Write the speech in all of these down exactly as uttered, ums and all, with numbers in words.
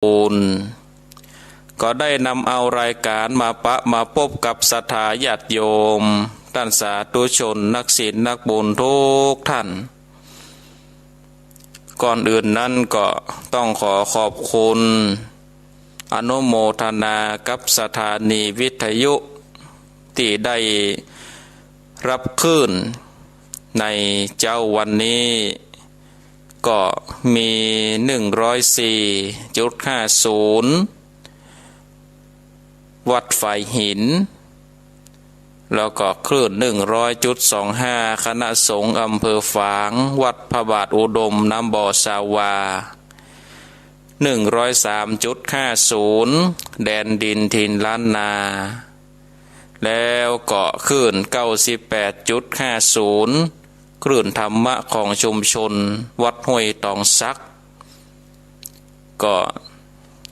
บูรณ์ ก็ได้นำเอารายก๋านมาปะมาปบกับศรัทธาญาติโยม ต้านสาธุชนนักศีลนักบุญทุกท่าน ก่อนอื่นนั้นก็ต้องขอขอบคุณ อนุโมทนากับสถานีวิทยุ ตี้ได้ฮับคลื่นในเจ๊าวันนี้ ก็มี หนึ่งร้อยสี่จุดห้าศูนย์ วัดฝายหิน แล้วก็คลื่น หนึ่งร้อยจุดสองห้า คณะสงฆ์อำเภอฝาง วัดพระบาทอุดม น้ำบ่อสาวา หนึ่งร้อยสามจุดห้าศูนย์ แดนดินถิ่นล้านนา แล้วก็คลื่น เก้าสิบแปดจุดห้าศูนย์ คลื่นธรรมะของชุมชนวัดห้วยตองสัก ก็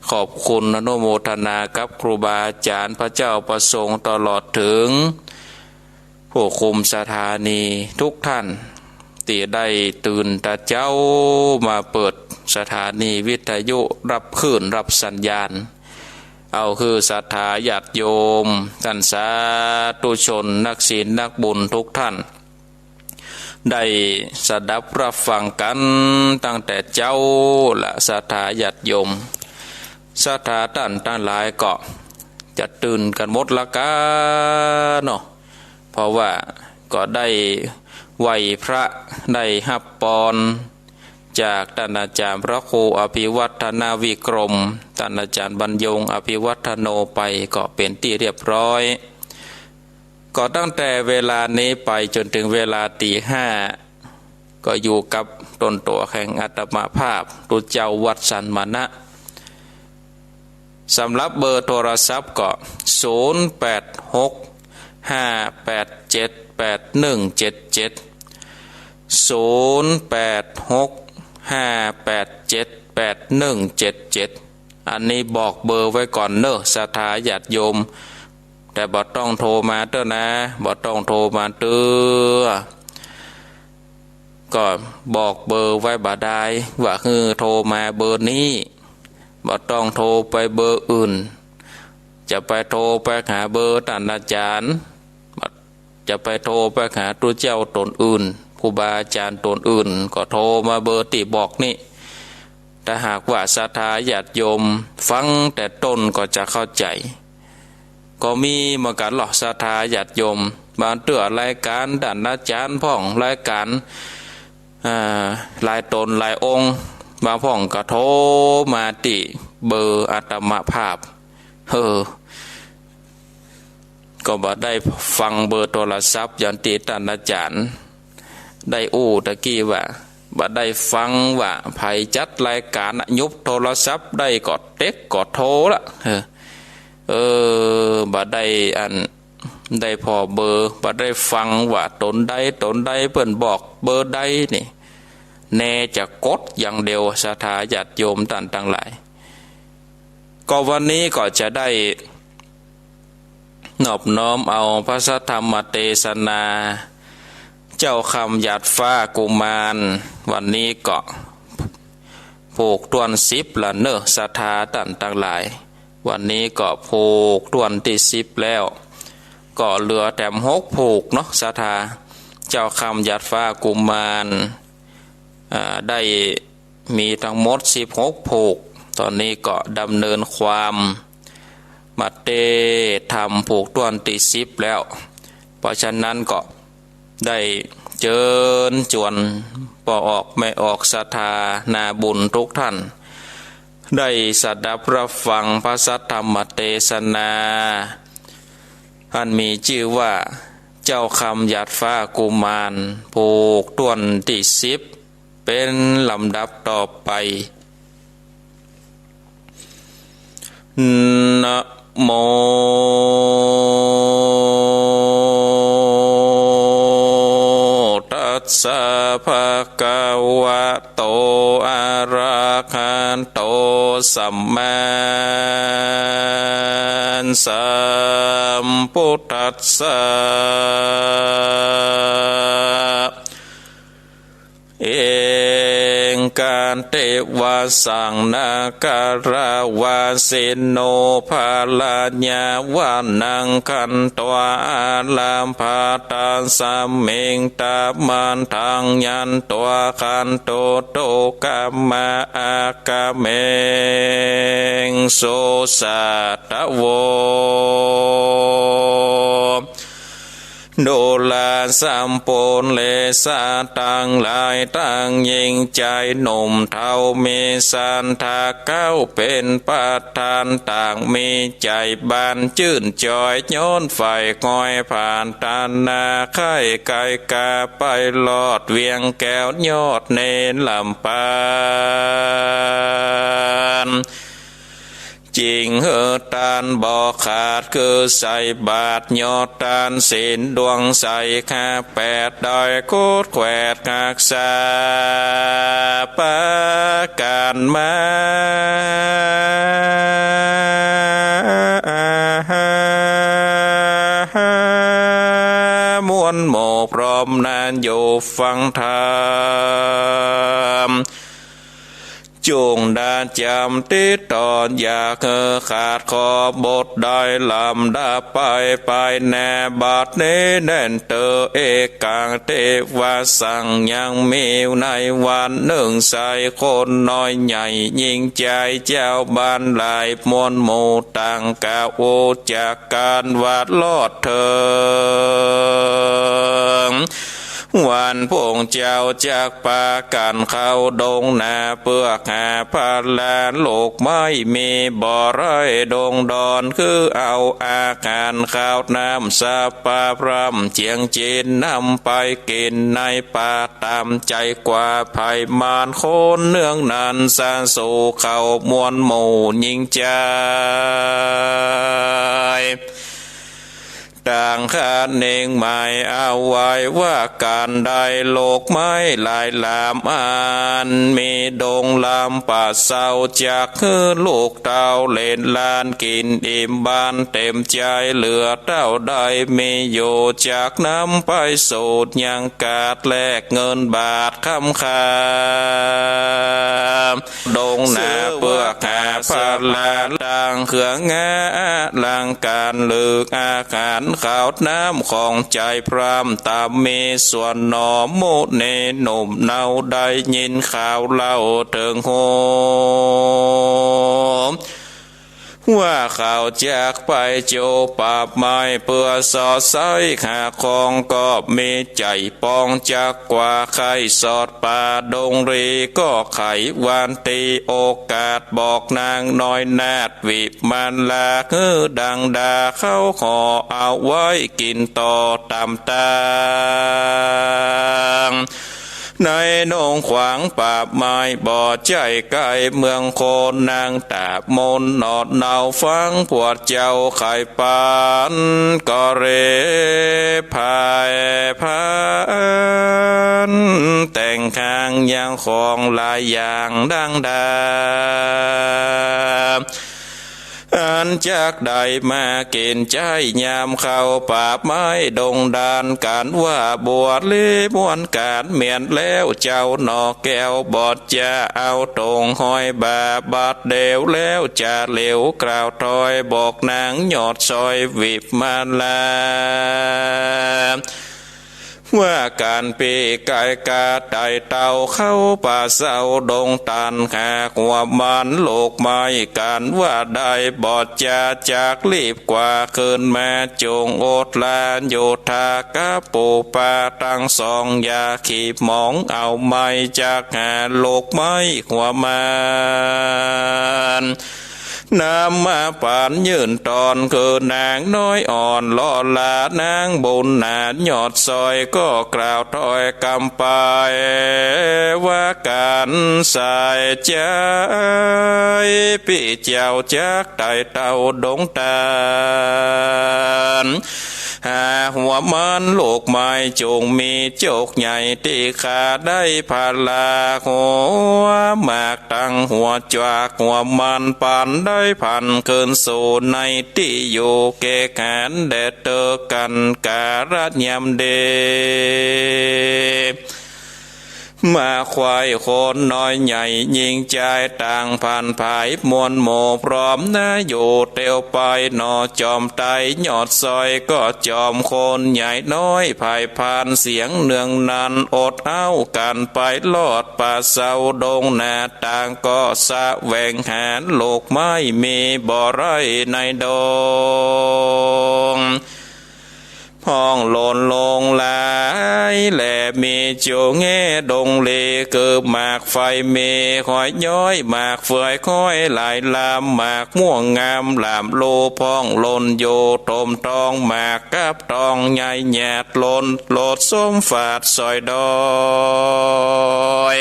ขอบคุณอนุโมทนากับครูบาอาจ๋ารย์ พระเจ้าพระสงฆ์ ตลอดเถิง ผู้คุมสถานีทุกท่าน ตี้ได้ตื่นตะเจ๊ามาเปิดสถานีวิทยุฮับคลื่นฮับสัญญาณ เอาหื้อศรัทธาญาติโยม ต้านสาธุชนนักศีลนักบุญทุกท่าน ได้สดับฮับฟังกั๋นตั้งแต่เจ๊าละ ศรัทธาญาติโยม ศรัทธาต้านตังหลายก็จะตื่นกั๋นหมดละกาเนาะ เพราะว่าก็ได้ไหว้พระ ได้ฮับปอนจากต้านอาจ๋ารย์พระครูอภิวัฒนวิกรม ต้านอาจ๋ารย์บรรยงอภิวัฒโนไปก็เป๋นตี้เรียบร้อย ก็ตั้งแต่เวลานี้ไปจ๋นเถิงเวลาตี๋ห้า ก็อยู่กับต๋นตั๋วแห่งอาตมาภาพ ตุ๊เจ้าวัดสันมณะ สำหรับเบอร์โทรศัพท์ก็ ศูนย์แปดหกห้าแปดเจ็ดแปดหนึ่งเจ็ดเจ็ด ศูนย์แปดหกห้าแปดเจ็ดแปดหนึ่งเจ็ดเจ็ด อันนี้บอกเบอร์ไว้ก่อนเน่อ ศรัทธาญาติโยม แต่บ่ต้องโทรมาเต๊อะนะ บ่ต้องโทรมาเต๊อะ ก็บอกเบอร์ไว้บ่ดาย ว่าหื้อโทรมาเบอร์นี้ บ่ต้องโทรไปเบอร์อื่น จะไปโทรไปหาเบอร์ต้านอาจ๋ารย์ จะไปโทรไปหาตุ๊เจ้าต๋นอื่น ครูบาอาจ๋ารย์ต๋นอื่น ก็โทรมาเบอร์ตี้บอกนี้ ถ้าหากว่าศรัทธาญาติโยมฟังแต่ต้นก็จะเข้าใจ๋ ก็มีเหมือนกั๋นเนาะ ศรัทธาญาติโยม บางเตื้อรายก๋านต้านอาจ๋ารย์พ่อง รายก๋าน อ่า หลายต๋นหลายองค์ บางพ่องก็โทรมาตี้เบอร์อาตมาภาพ เออ ก็บ่ได้ฟังเบอร์โทรศัพท์อย่างตี้ต้านอาจ๋ารย์ได้อู้ตะกี้ว่า บ่ได้ฟังว่าใผจัดรายก๋านน่ะ ยุบโทรศัพท์ได้ก็เต๊กก็โทรละ เออ เออ บ่ได้อัน ได้ผ่อเบอร์ บ่ได้ฟังว่าต๋นใดต๋นใดเปิ้นบอกเบอร์ใดนี่ แน่จะกดอย่างเดียว ศรัทธาญาติโยมต้านตังหลาย ก็วันนี้ก็จะได้นอบน้อมเอาพระสัทธรรมเตสนา เจ้าคำหยาดฟ้ากุมาร วันนี้ก็ผูกถ้วนสิบละเน่อ ศรัทธาต้านตังหลาย วันนี้ก็ผูกถ้วนตี้สิบแล้ว ก็เหลือแถมหกผูกเนาะ ศรัทธา เจ้าคำหยาดฟ้ากุมาร อ่า ได้ มีตังหมดสิบหกผูก ต๋อนนี้ก็ดำเนินความมาเตธรรมผูกถ้วนตี้สิบแล้ว เพราะฉะนั้นก็ได้เจิญจวนป้อออกแม่ออกศรัทธานาบุญทุกท่าน ได้สดับฮับฟังพระสัทธรรมเตสนา อันมีจื้อว่า เจ้าคำหยาดฟ้ากุมาร ผูกถ้วนตี้สิบ เป๋นลำดับต่อไป นะโม ตัสสะ ภะคะวะโต อะระหะโต สัมมาสัมพุทธัสสะ เอกา เตวะสัง นาคาราชวาสิโน ภะระยาวานัง ขันตวา อารัมภะตา สมิง ตะมันทัง ยันตวา ขันโต โตกะมะ อักขะเมง สุสัตตะโว ดูราสัมปุเรสาตังหลายตัง ญิงจายหนุ่มเฒ่า มีสันทะเก๊าเป๋นประธาน ต่างมีใจ๋บานจื้นจอย ย้อนใฝ่คอยผาดถนา ใค่ไกลกาไปรอด เวียงแก้วยอดเนรปาน จิ่งหื้อตานบ่ขาด คือใส่บาตรยอดตาน ศีลดวงใสข้าแปด ได้โคตรแขวดฮักษา ปากั๋นมา มวลหมู่พร้อมนาอยู่ฟังธรรม จุ่งดาจ๋ำติดต่อ อย่าหื้อขาด ขอบุตรได้ลำดับไป ไปแน่บัดนี้แน่นเตอ เอกัง เตวะสัง ยังมีในวันนึ่ง ใส่คนน้อยใหญ่ ญิงจายเจ้าบ้านหลาย มวลหมู่ต่างกา ฮู้จักกั๋นว่ารอดเถิง วันพรุ่งเจ้าจักปากั๋นเข้าดงนา เปื้อหาผลาลูกไม้ มีบ่ไร้ดงดอน คือเอาอาหารข้าวน้ำสัพพะพร่ำ เจียงจีนนำไปกิ๋นในป่า ต๋ามใจ๋กว่าใผมารคน เนื่องนั้นสาสู่เข้ามวลหมู่ญิงจาย ต่างคะเนงหมายเอาไว้ว่า ก๋านได้ลูกไม้หลายหลามอัน มีดงลำป่าเศร้า จักหื้อลูกเต้าเหลนหลานกิ๋นอิ่มบานเต๋มใจ๋ เหลือเต้าได้มีอยู่ จักนำไปสูตรยังกาด แลกเงินบาทคำคำ ดงนาเปื้อหาผลา ตั้งเครื่องงาอลังก๋าน ลึกอาหารข้าวน้ำของใจ๋พร่ำ ต๋ามมีส่วนหนอ มุนีหนุ่มเนาได้ยินข่าวเล่าเถิงฮู้ ว่าเขาจักไปโจป่าไม้ เปื้อสอดใสหาของ ก็มีใจ๋ปองจักกว่า ใค่สอดป่าดงรี ก็ใค่วันตี้โอกาส บอกนางน้อยนาฏวิมาลา หื้อดังดาเขาห่อเอาไว้กิ๋นต่อต๋ามตาง ในดงขวางป่าไม้ บ่ใจ้ใก้เมืองโคน นางต๋าบมนหนอดเนาฟัง พวกเจ้าใค่ปัน ก็เรพายพัน แต่งข้างยังของหลายอย่างดังดา อันจักได้มากิ๋นใจ๊ยามเข้าป่าไม้ดงดาน ก๋านว่าบวชลีม่วนก๋านเมียนแล้ว เจ้าหน่อแก้วบอดจะเอาตรงห้อยบ่า บัดเดี๋ยวแล้วจะเหลียวกล่าวถอย บอกนางยอดซอยวิมาลา ว่าก๋านปี้ก๋ายกาไต่เต้าเข้าป่าเศร้าดงตัน หากว่ามันลูกไม้ ก๋านว่าได้บอดจะจักรีบกว่าคืนมา จงอดหลับอยู่ท่ากับปู่ป้าตังสอง อย่าขี้หมองเอาไม้ จักหาลูกไม้หัวมัน นำมาปั๋นยื่นตอน คือนางน้อยอ่อนเลาะหลานางบุญนาถยอดซอย ก็กล่าวถ้อยกำไปว่า ก๋านสายใจ๋ปี้เจ้าจักไต่เต้าดงตัน หาหัวมันลูกไม้จงมีโจคใหญ่ ตี้ข้าได้ผลาหัวหมากตังหัวจวักหัวมัน ปั๋นได้ผันคืนสู่ในตี้อยู่แก่ขันแด่เตอกั๋นกาละยามเด มาไขว่คนน้อยใหญ่ญิงจายต่างผ่านผายมวลหมู่พร้อมนาอยู่เตียวไปหนอ จอมไตยอดซอยก็จอมคนใหญ่น้อยผายพานเสียงเนืองนันอดเอ้ากันไปลอดป่าเซาดงนาต่างก็แสวงหาลูกไม้มีบ่ไร้ในดง พ่องหล่นลงหลายแลมีจูแง่ดงเล คือหมากไฟเม หอยย้อยหมากเฟือยค้อยหลายลำ หมากม่วงงามหลามลูพ่องหล่นอยู่ตมตอง หมากกับตองใหญ่หยาดหล่นโลดส้มฝาดสอยดอย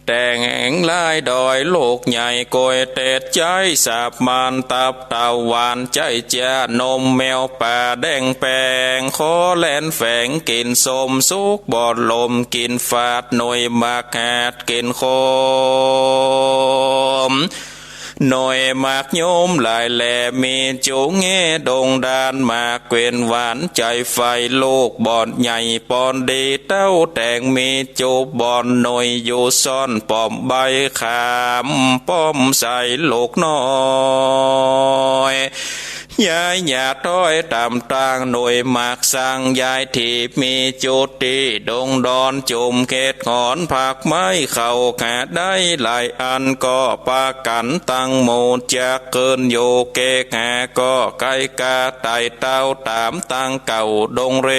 แต่งแห่งลายดอยลูกใหญ่โกยเต็ดใจ๊สาบมานตับเต่าหวานใจ๊จ้านมแมวป่าแดงแปง ขอแล่นแฝงกิ๋นส้มสุกบอดลมกิ๋นฝาดหน่วยหมากหาดกิ๋นขม หน่วยหมากโยมหลายแลมีจูแง่ดงดานหมากเกวียนหวานใจ๋ไฟลูกบ่อนใหญ่ปอนดีเต้าแต่งมีจูบ่อนหน่วยอยู่ซ่อนป้อมใบขามป้อมใสลูกน้อย ย้ายหยาดถ้อยต๋ามตางหน่วยหมากสังย้ายถีบมีจุติดงดอนจุ่มเขตหอนผักไม้เข้าหาได้หลายอันก็ปากั๋นตังหมู่จักเกินอยู่เกกหาก็ไกลกาไต่เต้าต๋ามตังเก่าดงเร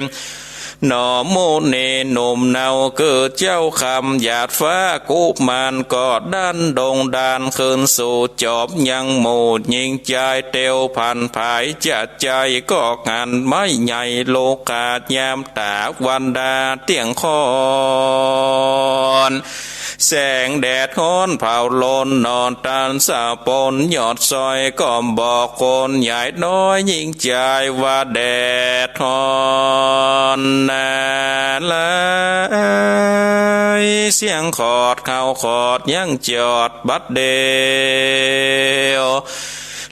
ม หนอมุนีหนุ่มเนาคือเจ้าคำหยาดฟ้ากุมารก็ดันดงดานคืนสู่จอบยังหมู่ญิงจายเตียวผ่านผายจะใจ๋ก็หันไม้ใหญ่โลกาดยามต๋าวันดาเตี้ยงคอน แสงแดดฮ้อนเผาโลนหนอตันสะปนยอดซอยก็บอกคนใหญ่น้อยญิงจายว่าแดดฮ้อนนาลาย เสียงขอดเขาขอดยังจอดบัดเดียว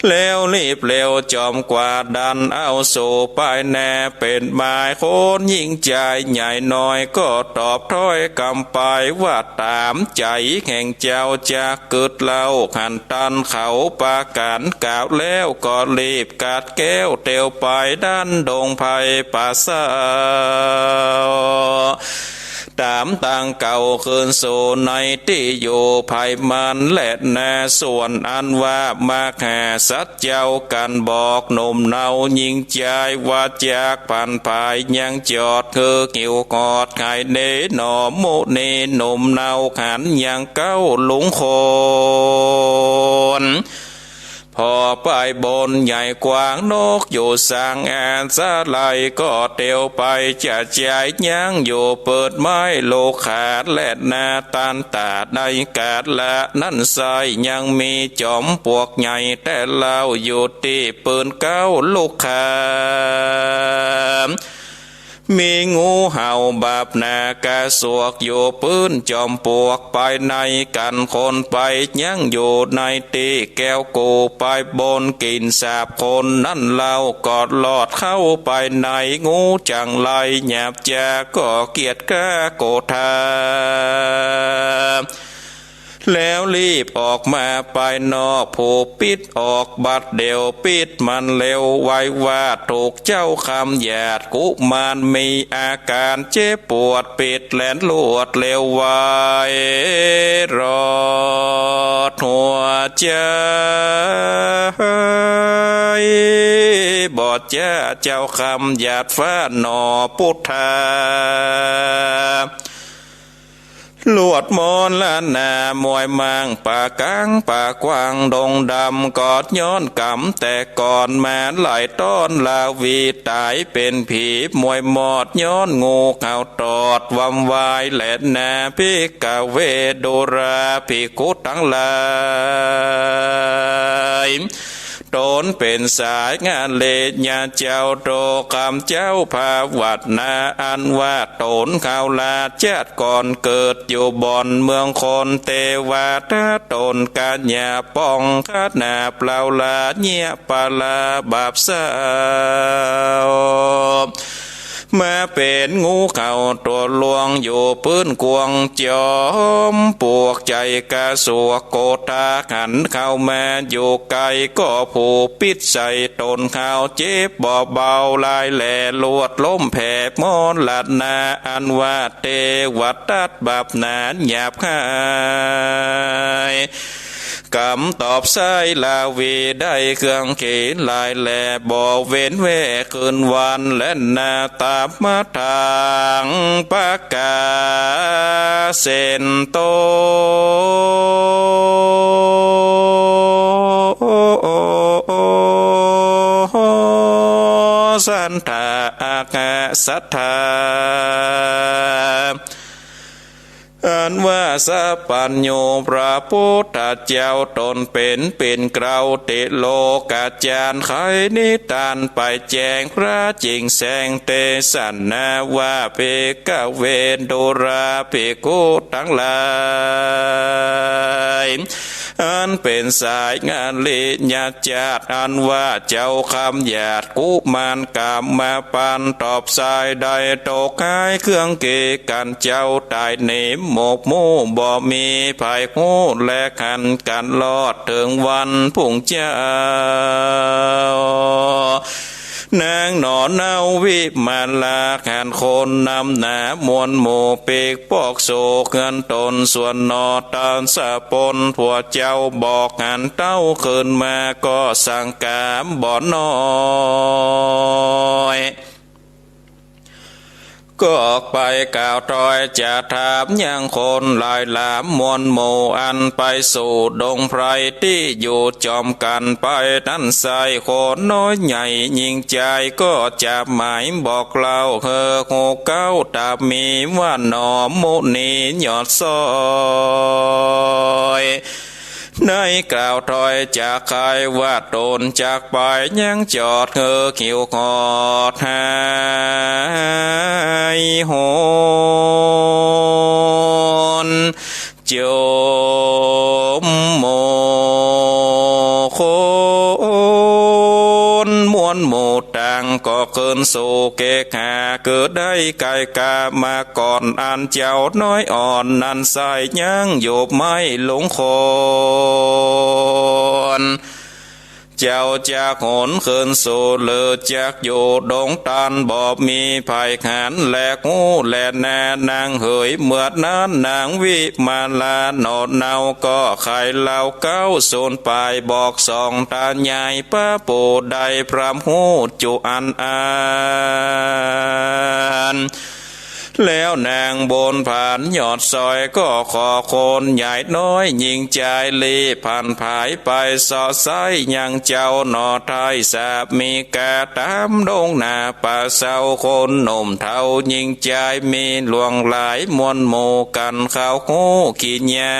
แล้วรีบเร็วจอมกว่าดันเอาสู่ปายแน่เป๋นหมายคนญิงจายใหญ่น้อยก็ตอบถ้อยกำไปว่าต๋ามใจ๋แห่งเจ้าจักกึ๊ดเล่า หันตันเขาปากั๋นกล่าวแล้วก็รีบกัดแก้วเตียวไปดันดงไพรป่าเศร้า ต๋ามตังเก่าคืนสู่ในตี้อยู่ไพรมันแลนา ส่วนอันว่ามหาสัตว์เจ้ากั๋นบอกหนุ่มเนาญิงจายว่าจักผ่านผายยังจอดคือหิวกอดหายเนหนอมุนีหนุ่มเนาหันยังเก้าลุงคน พอไปบนใหญ่กว้างนกอยู่สังอาสาลัยก็เตียวไปจะใจ๋ยังอยู่เปิดไม้โลกขาดแลนาตันตาในกาดละนั้นไซยังมีจอมปวกใหญ่แต่เล่าอยู่ตี้ปืนเก้าลูกขา มีงูเห่าบาบหนากระสวกอยู่ปื้นจอมปวกไปในกั๋นคนไปยังอยู่ในตี้แก้วกูไปบนกิ๋นสาบคนนั้นเล่าก็ลอดเข้าไปในงูจังไรหยาบจาก็เกียจกล้าโกธา แล้วรีบออกมาปายนอก ผู้ปิดออกบัดเดี่ยว ปิดมันเร็วไวว่าถูกเจ้าคำหยาดกุมารมีอาก๋านเจ็บปวด ปิดแล่นรวดเร็วไว รอดหัวใจ๋ บอดจ้าเจ้าคำหยาดฟ้าหนอปุทธา ลวดมรณะมวยมังป่ากลางป่ากว้างดงดำ กอดย้อนกำแต่ก่อนมาหลายต้อนลาวีต๋ายเป๋นผีมวยมอดย้อนงูเห่าตอดวำวายแลนา ภิกขเวดูราภิกขุตังหลาย ต๋นเป๋นสายงาเลญาเจ้าโตคำเจ้าภาวัตนา อันว่าต๋นเขาลาชาติก่อนเกิดอยู่บ่อนเมืองคนเตวาถ้าต๋นกัญญาป้องคณาเปล่าลาเยียะปาลาบาปเศร้า มาเป๋นงูเข่าตั๋วหลวงอยู่ปื๊นกวงจ๋อม ปวกใจ๋กระสวกโกธาหันเข้ามาอยู่ใก้ ก็ผู้ปิดใส่ต๋นเขาเจ็บบ่เบาหลายแล ลวดล้มแผลมรณะ อันว่าเตวะตัดบาปหนาหยาบคาย กำตอบสายลาวีได้เครื่องเขหลายแล บ่เว้นแว่คืนวันแลนา ตามมาทางประก๋าเส้นโต สันทาอักษรธา อันว่าสัพพัญญูพระพุทธเจ้าต๋นเป๋น เป๋นเกล้าติโลกาจารย์ ไขนิทานไปแจ้งพระจิ่งแสงเตสนาว่า ภิกขเว ดูราภิกขุตังหลาย อันเป๋นสายอริยเจ้า อันว่าเจ้าคำหยาดกุมารกามปัน ตอบสายได้ตกหายเครื่องเขกั๋น เจ้าต๋ายหนีหมกหมู่บ่มีใผฮู้แลหันกั๋น รอดเถิงวันพุงเจ้า นางหนอเนาวิมาลา หันคนนำหนามวลหมู่ ปีกปอกโศกเฮือนต๋นส่วนหนอ ต๋อนสะปนผัวเจ้าบอกหันเต้าคืนมา ก็สังกามบ่น้อย ก็ออกไปกล่าวถ้อยจะถามยังคนหลายหลามมวลหมู่ อันไปสู่ดงไพรตี้อยู่จ๋อมกั๋นไปนั้นไส้ คนน้อยใหญ่หญิงจายก็จะหมายบอกเล่า หื้อฮู้เก๊าต๋ามีว่าหนอ มุนียอดซ้อย ได้กล่าวถ้อยจะคายว่าต๋นจักไปยังจอด หื้อหิวหอดหายหน จมหมู่คน มวลหมู่ต่างก็คืนสู่เกหา คือได้ไก่กามาก่อน อันเจ้าน้อยอ่อนนั้นไส้ยังอยู่ไม่หลงคน เจ้าจักหนคืนสู่หรือจักอยู่ดงตัน บ่มีใผหันแลฮู้แลนา นางเหย เมื่อนั้นนางวิมาลาหนอเนาก็ไขเล่าเก๊าสูนปาย บอกสองต๋ายายพระผู้ได้พร่ำฮู้จุอันอัน แล้วนางบุญผานยอดซ้อยก็ขอคนใหญ่น้อยหญิงจาย รีบผันผายไปเซาะไซ้ยังเจ้าหนอไท้สามีกา ต๋ามดงนาป่าเซา คนหนุ่มเฒ่าหญิงจายมีหลวงหลาย มวลหมู่กั๋นเขาฮู้ขีญญา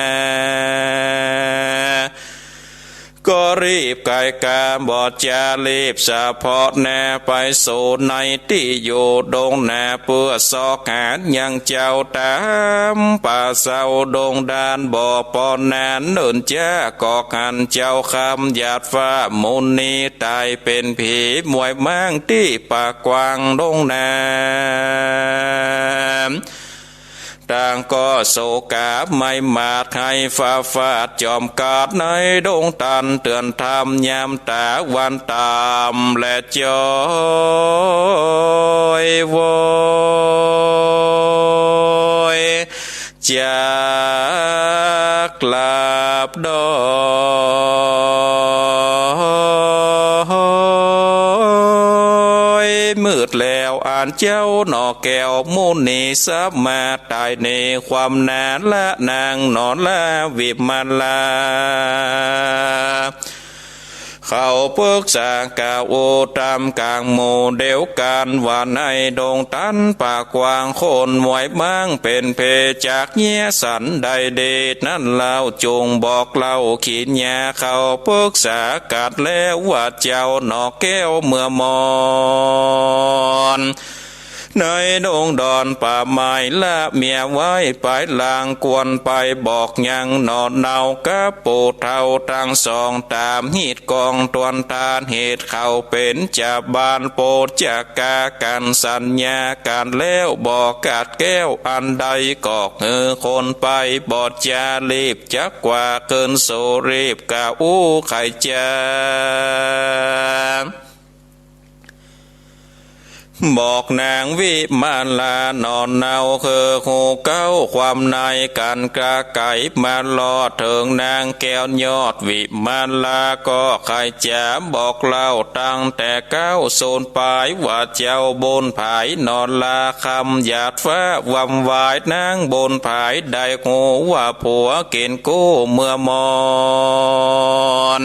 ก็รีบไก่กาบ่จา รีบสะเพาะหน้าไปสู่ในตี้อยู่ดงนา เปื้อเซาะหายังเจ้าต๋ามป่าเซาดงดาน บ่ปอหนานเนิ่นจ๊า ก็หันเจ้าคำหยาดฟ้ามุนีต๋ายเป๋นผีหมวยม้างตี้ป่ากว้างดงนา ต่างก็โศกาไม่หมาด ไห้ฟ้าฟาดจ๋อมกาดในดงตัน เตือนธรรมยามต๋าวันต่ำและจ้อยโวย จักหลับดอย มืดแล้วอันเจ้าหนอแก้วมุนีสัพมาต๋าย ในความนาละนางหนอละวิมาลา เขาปึกษากล่าวอู้ต๋ามก๋างหมู่เดียวกั๋นว่า ในดงตันป่ากว้างคนหมวยม้างเป๋นเพศจักเยียะสันใดดีนั้นเล่า จุ่งบอกเล่าขีญญา เขาปึกษากั๋นแล้วว่า เจ้าหนอแก้วเมื่อมอน ในดงดอนป่าไม้ละเมียไว้ ไปลางกวนไปบอกยังหนอเนา กับปู่เฒ่าตังสอง ต๋ามฮีตกองตวนตาน เหตุเขาเป๋นจาบาน โปรดจะกากั๋นสัญญากั๋นแล้ว บ่ขัดแคล้วอันใด ก็หื้อคนไป บ่จะรีบจักกว่า เกินสู่รีบกาอู้ใค่จา บอกนางวิมาลาหนอเนา คือฮู้เก๊าความในกั๋น กาไก๋มาลอดเถิงนางแก้วยอดวิมาลา ก็ใค่จะบอกเล่าตั้งแต่เก๊าสูนปาย ว่าเจ้าบุญผายหนอลา คำหยาดฟ้าวำวาย นางบุญผายได้ฮู้ว่าผัวกิ๋นกู้เมือมอน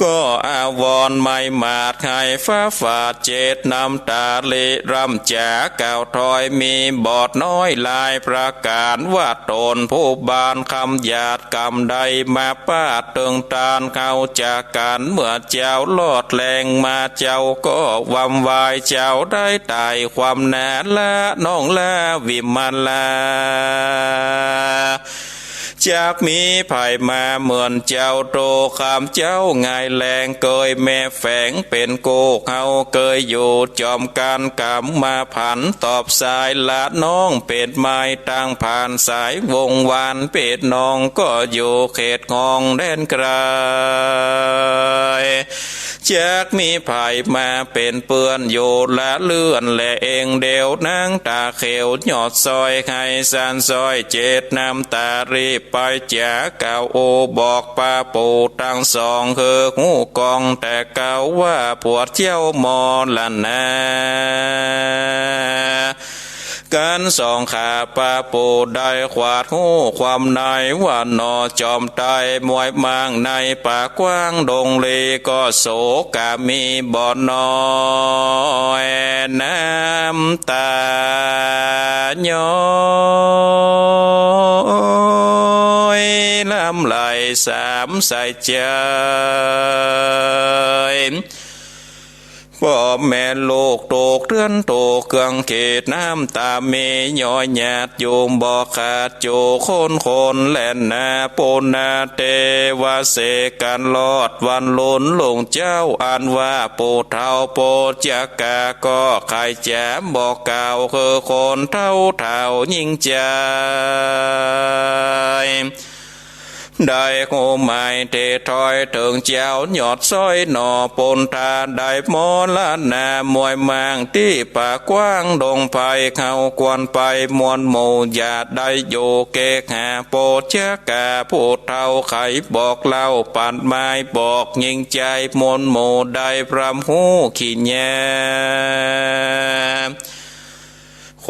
ก็อาวรณ์ไม้หมาด ไหฟ้าฝาดเจ็ดน้ำต๋าริร่ำจ๋า กล่าวถอยมีบอดน้อยหลายประก๋าน ว่าต๋นผู้บานคำหยาดกำใด มาปาดเถิงตานเข้าจากกั๋น เมื่อเจ้าลอดแลงมา เจ้าก็วำวาย เจ้าได้ต๋ายความนา ละน้องละวิมาลา จักมีใผมาเหมือนเจ้า โตคำเจ้าไงแลง เกยแม่แฝงเป๋นกู้ เฮาเกยอยู่จอมกั๋น กำมาผันตอบสาย ละน้องเป๋นไม้ตังผาน สายวงวานเป๋นน้อง ก็อยู่เขตห้องแดนไก๋ จักมีใผมาเป๋นเปื้อน อยู่ละเลื่อนแลเอง เดี่ยวนางต๋าเขียวยอดซอย ไหสันซ้อยเจ็ดน้ำต๋า รีบไปจ๋ากล่าวโอบอกปาปู่ตังสอง คือฮู้กองแต่เก๊า ว่าผัวเจ้ามรณา กั๋นสองข้าปาปู่ได้ขวาดฮู้ความใน ว่าหนอจอมไตรมวยมัง ในป่ากว้างดงลี ก็โสกะมีบ่น้อย น้ำต๋าย้อยล้ำไหลสามใสเจ้ย ป้อแม่ลูกถูกเถือนถูกเครื่องขีด น้ำต๋ามีย้อยหยาดอยู่บ่ขาด จู๋คนคนแล่นนา ปูนาเตวาเสกั๋นลอด วันลุนลุงเจ้า อันว่าปู่เฒ่าโปรดจะกา ก็ใค่จะบอกกล่าว คือคนเฒ่าเฒ่ายิ่งใจ๋ ได้ฮู้หมายเตถอยเถิงเจ้ายอดซอยหนอ ปูนต๋าได้มรณามวยมัง ตี้ป่ากว้างดงไพร เฮากวนไปมวลหมู่ อย่าได้อยู่เกหา โปรดจะกาผู้เฒ่าไขบอกเล่า ปัดไม้บอกยิ่งใจ๋ มวลหมู่ได้พร่ำฮู้ขี้แย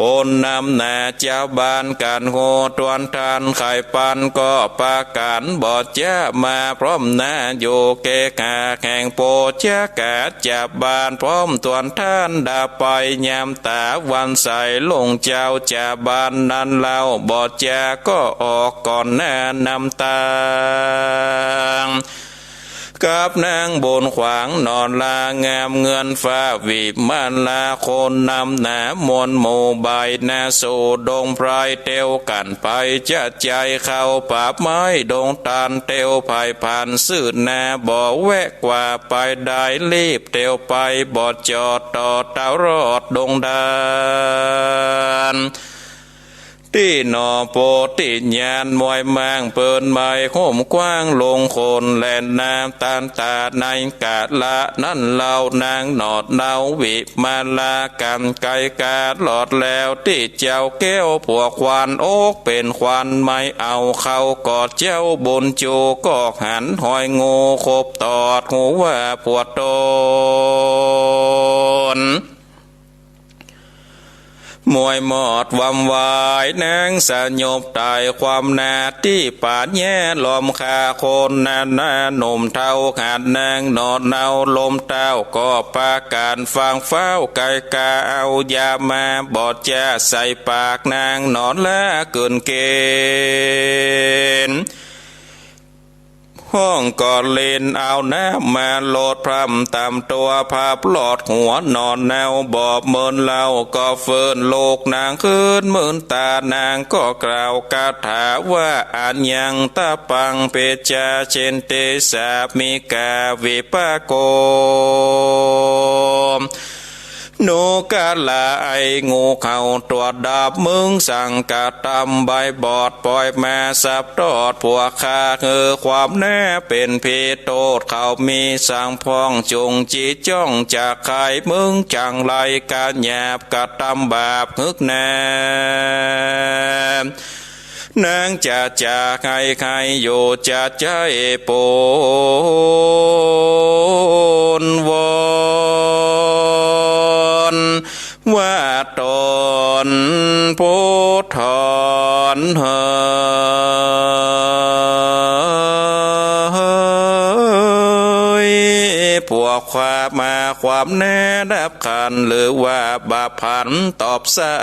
คนนำหน้าจาวบ้านกั๋นโหตวนต้านไขปัน ก็ปากั๋นบ่จะมาพร้อมหน้า อยู่เกหาแห่งโปรดจะกาจาวบ้าน พร้อมตวนต้านดาไป ยามต๋าวันใสลุงเจ้าจาวบ้านนั้นเล่า บ่จะก็ออกก่อนหน้านำตาง กับนางบุญขวางหนอลางามเงินฟ้าวิมาลา คนนำหน้ามวลหมู่ใบหน้าสู่ดงไพร เตียวกั๋นไปจะใจ๋เข้าป่าไม้ดงต๋าล เตียวไพผ่านซื่อหน้าบ่แวะกว่าไปได้ รีบเตียวไปบ่จอดต่อเต้ารอดดงดาน ตี้หนอโปธิญาณมวยมัง เปิ้นไม้โฮมกว้างลงคนแล่นนา ตันต๋าในกาละนั้นเล่านางหนอเนาวิมาลา กั๋นไก๋กาลอดแล้วตี้เจ้าแก้วผัวขวัญ อกเป๋นขวัญไม้เอาเข้ากอดเจ้าบุญจู ก็หันหอยงูขบตอดฮู้ว่าผัวต๋น มวยหมอดวำวายนางสยบต๋ายความนาตี้ป่าแย้ล้อมฆ่าคนนานา หนุ่มเฒ่าหาดนางหนอเนาลมเต้า ก็ปากั๋นฟางฟ้าวไก๋กาเอายามา บ่จะใส่ปากนางหนอละเกินเก๋ณฑ์ ห้องก็เล่นเอาน้ำมาโลดพร่ำต๋ามตั๋ว พับหลอดหัวนอนเนา บ่เมินเล่าก็ฟื้นลุกนางคืน มืนต๋านางก็กล่าวคาถาว่า อายังตะปัง เปจจา เชนติสสา มิกา วิปปะโก นุกะละ ไอ้งูเห่าตั๋วดำ มึงสังกะตำใบบอด ปอยมาสับตอดผัวข้า หื้อความแน่เป๋นผี โต้ษเขามีสังพ่อง จุ่งจิจ้องจะใค่ มึงจั่งไรกะหยาบกะตำบาป ฮึกแน่ นางจะ จะใค่ ใค่อยู่จะใจ้ปูนวอนว่าต๋นผู้ถอนเหย ผัวความมาความแน่ดับขัน หรือว่าบาปผันตอบสา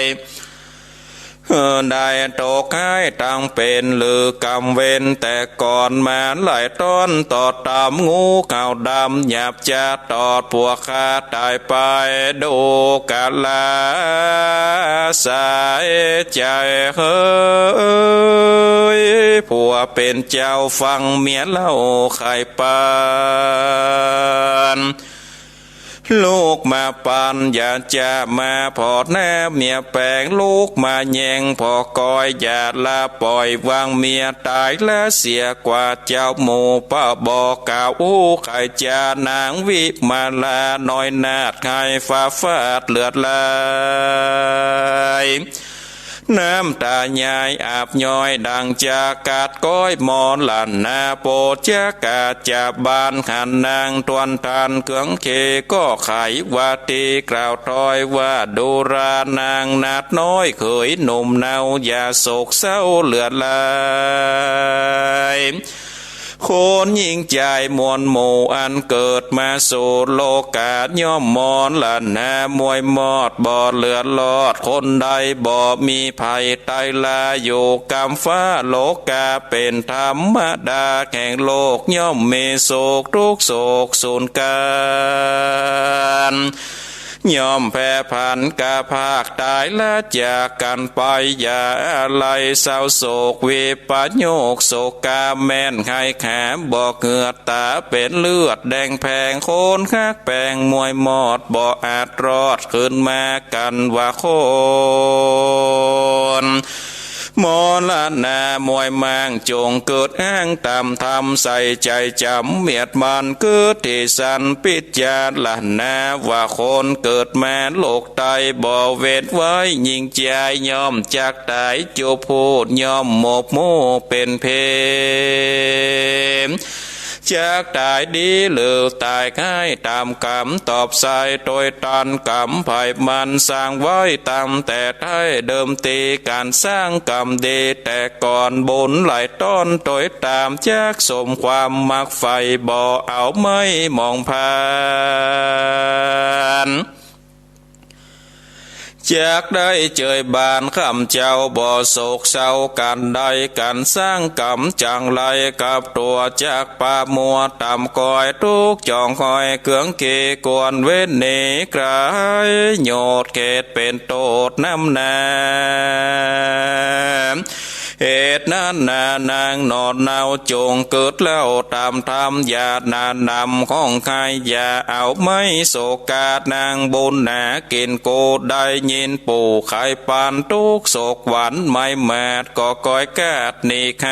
ย ได้ตกให้ตังเป๋น หรือกรรมเวรแต่ก่อนมาหลายต๋อน ต่อต๋ามงูเห่าดำ หยาบจะตอดผัวข้าต๋ายไป ดูกะละสายใจ๋เฮย ผัวเป๋นเจ้าฟังเมียเล่าใค่ปาน ลูกมาปัน อย่าจะมาผ่อแนบเมียแป๋ง ลูกมาแย่งผ่อก้อย อย่าละป่อยวางเมียต๋ายละเสียกว่า เจ้าหมู่ป้าบอกกล่าวอู้ใค่จา นางวิมาลาน้อยนาฏ ใค่ฟ้าฟาดเลือดไหล น้ำต๋ายายอาบย้อย ดังจะกัดก้อยมรณา โปจักกาจะบาลหันนางตวนตัน เกื้องเคก็ไขว่าตี กล่าวถ้อยว่าดูราห์นางนาฏน้อย เขยหนุ่มเนา อย่าโศกเศร้าเลือดไหล คนหญิงจายมวลหมู่ อันเกิดมาสู่โลกา ย่อมมรณามวยมอด บ่เหลือรอดคนใด บ่มีภัยไตรลา อยู่กำฟ้าโลกา เป๋นธรรมดาแห่งโลก ย่อมมีโศกทุกข์โศกสูญกัน ย่อมแผ่ผันกะพรากต๋ายละจากกั๋นไป อย่าอาลัยเศร้าโศกวิปโยค โศกาแม่นไห้ขา บ่เหือดต๋าเป๋นเลือดแดงแผง คนฮักแปงมวยมอด บ่อาจรอดคืนมากั๋นว่าคน มรณามวยมาง จงเกิดอ้างต๋ามธรรม ใส่ใจ๋จ๋ำเมียดมัน เกิดตี้สันพิจารณา ว่าคนเกิดมาโลกไต บ่เว้นไว้หญิงจาย ย่อมจักต๋ายจุบพูด ย่อมหมกหมู่เป๋นเพ จักต๋ายดีหรือต๋ายฮ้าย ต๋ามกรรมตอบใส่ ตวยตันกรรมไผมันสร้างไว้ตั้งแต่ไท้ เดิมตี้ก๋านสร้างกรรมดีแต่ก่อน บุญหลายต๋อนตวยต๋าม จักสมความมักใฝ่ บ่เอาไม้มองผ่าน จักได้เจยบานคำเจ้า บ่โศกเศร้าก๋านใด ก๋านสร้างกรรมจั่งไรกับตั๋ว จักปะมัวต๋ามก้อย ตุ๊กข์จ่องห้อยเกื้องเก ควรเว้นหนีไก๋ โยชน์เขตเป๋นโต้ษนำหน้า เหตุนั้นนา นางหนอนเนา จงเกิดเล่าต๋ามธรรม อย่าหน้านำของใค่ อย่าเอาไม้โศกา นางบุญหนากิ๋นกู ได้ยินปู่ไขปาน ตุ๊กข์โศกหวั่นไหม้มาด ก็ก้อยกาดหนีไข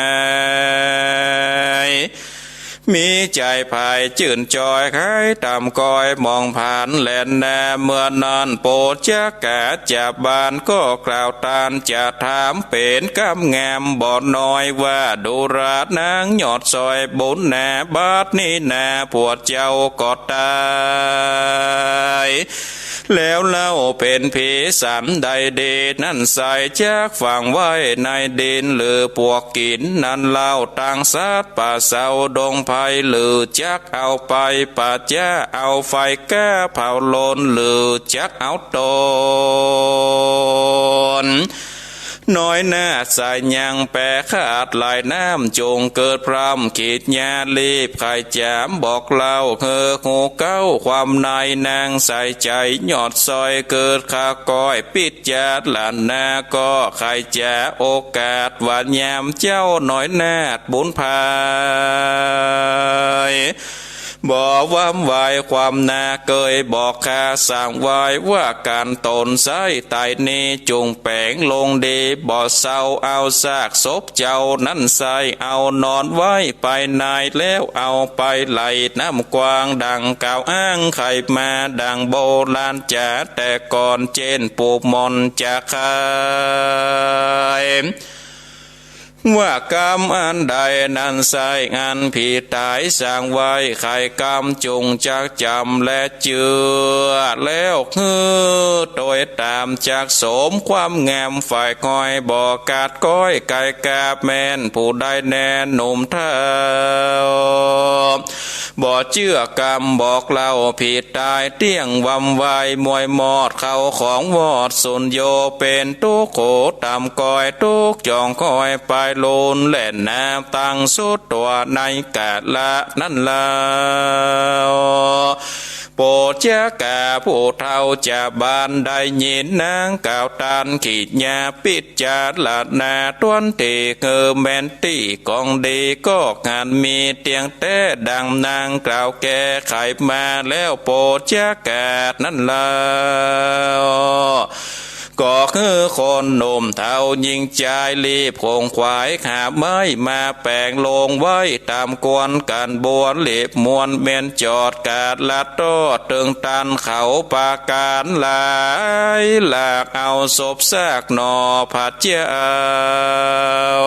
มีใจ๋ผายจื้นจอย ไขต๋ามก้อยมองผ่านแลนา เมื่อนั้นโปจักกาจะบาลก็กล่าวตานจะถาม เป๋นกำงามบ่น้อยว่า ดูราห์นางยอดซอยบุญหนา บัดนี้นาผัวเจ้าก็ต๋าย แล้วเล่าเป๋นผีสันใดดี นั้นใส่จักฝังไว้ในดิน หรือปวกกิ๋นนั้นเล่า ตังสัตว์ป่าเสาดงไพร หรือจักเอาไปปะจ๊ะ เอาไฟก๊าเผาโลน หรือจักเอาต๋น น้อยนาฏใสยังแปคาดไหลน้ำ จงเกิดพร่ำขีดยารีบ ใค่จ๋าบอกเล่าหื้อฮู้เก๊าความใน นางใสใจ๋ยอดซอย เกิดข้าก้อยปิจารณา ก็ใค่จ๋าโอกาสว่ายามเจ๊า น้อยนาฏบุญภาย บ่หวั่นไหวความนาเกยบอกข้าสั่งไว้ว่า ก๋านต๋นใสไตนี้ จุ่งแป๋งลงดีบ่เซา เอาซากศพเจ้านั้นใส เอานอนไว้ไปใน แล้วเอาไปไหลน้ำกว้าง ดังกล่าวอ้างใค่มา ดังโบราณจ๋าแต่ก่อน เจ้นปู่หม่อนจะใค่ ว่ากำอันใดนั้นใส อันผีต๋ายสั่งไว้ ใค่กำจุ่งจักจ๋ำและเจื้อ แล้วหื้อโตยต๋ามจักสม ความงามฝ่ายคอย บ่ขาดก้อยไก๋กาแม่น ผู้ใดแน่หนุ่มเฒ่า บ่เจื้อกำบอกเล่าผีต๋าย เตี้ยงหวั่นไหวมวยมอด เข้าของวอดสุญโญ เป๋นตุ๊กข์โขต่ำก้อย ตุ๊กข์จ่องคอยไปลูนแล่นนา ตั้งสุดตั๋วในกาละนั้นแล้ว โปชกาผู้เฒ่าจะบาน ได้ยินนางกล่าวตานขีดยาปิจารณา ตวนตี้หื้อแม่นตี้ของดี ก็หันมีเตี้ยงแต๊ดังนางกล่าวแก้ไขมาแล้ว โปชกานั้นแล้ว ก็หื้อคนหนุ่มเฒ่าญิงจาย รีบขงขวายหาไม้มาแป๋งลงไว้ ต๋ามกวนกั๋นบัว รีบมวนแม่นจอด กาละตอดเติงตันเขา ปาก๋านหลายหลาก เอาศพซากหน่อผาเจียว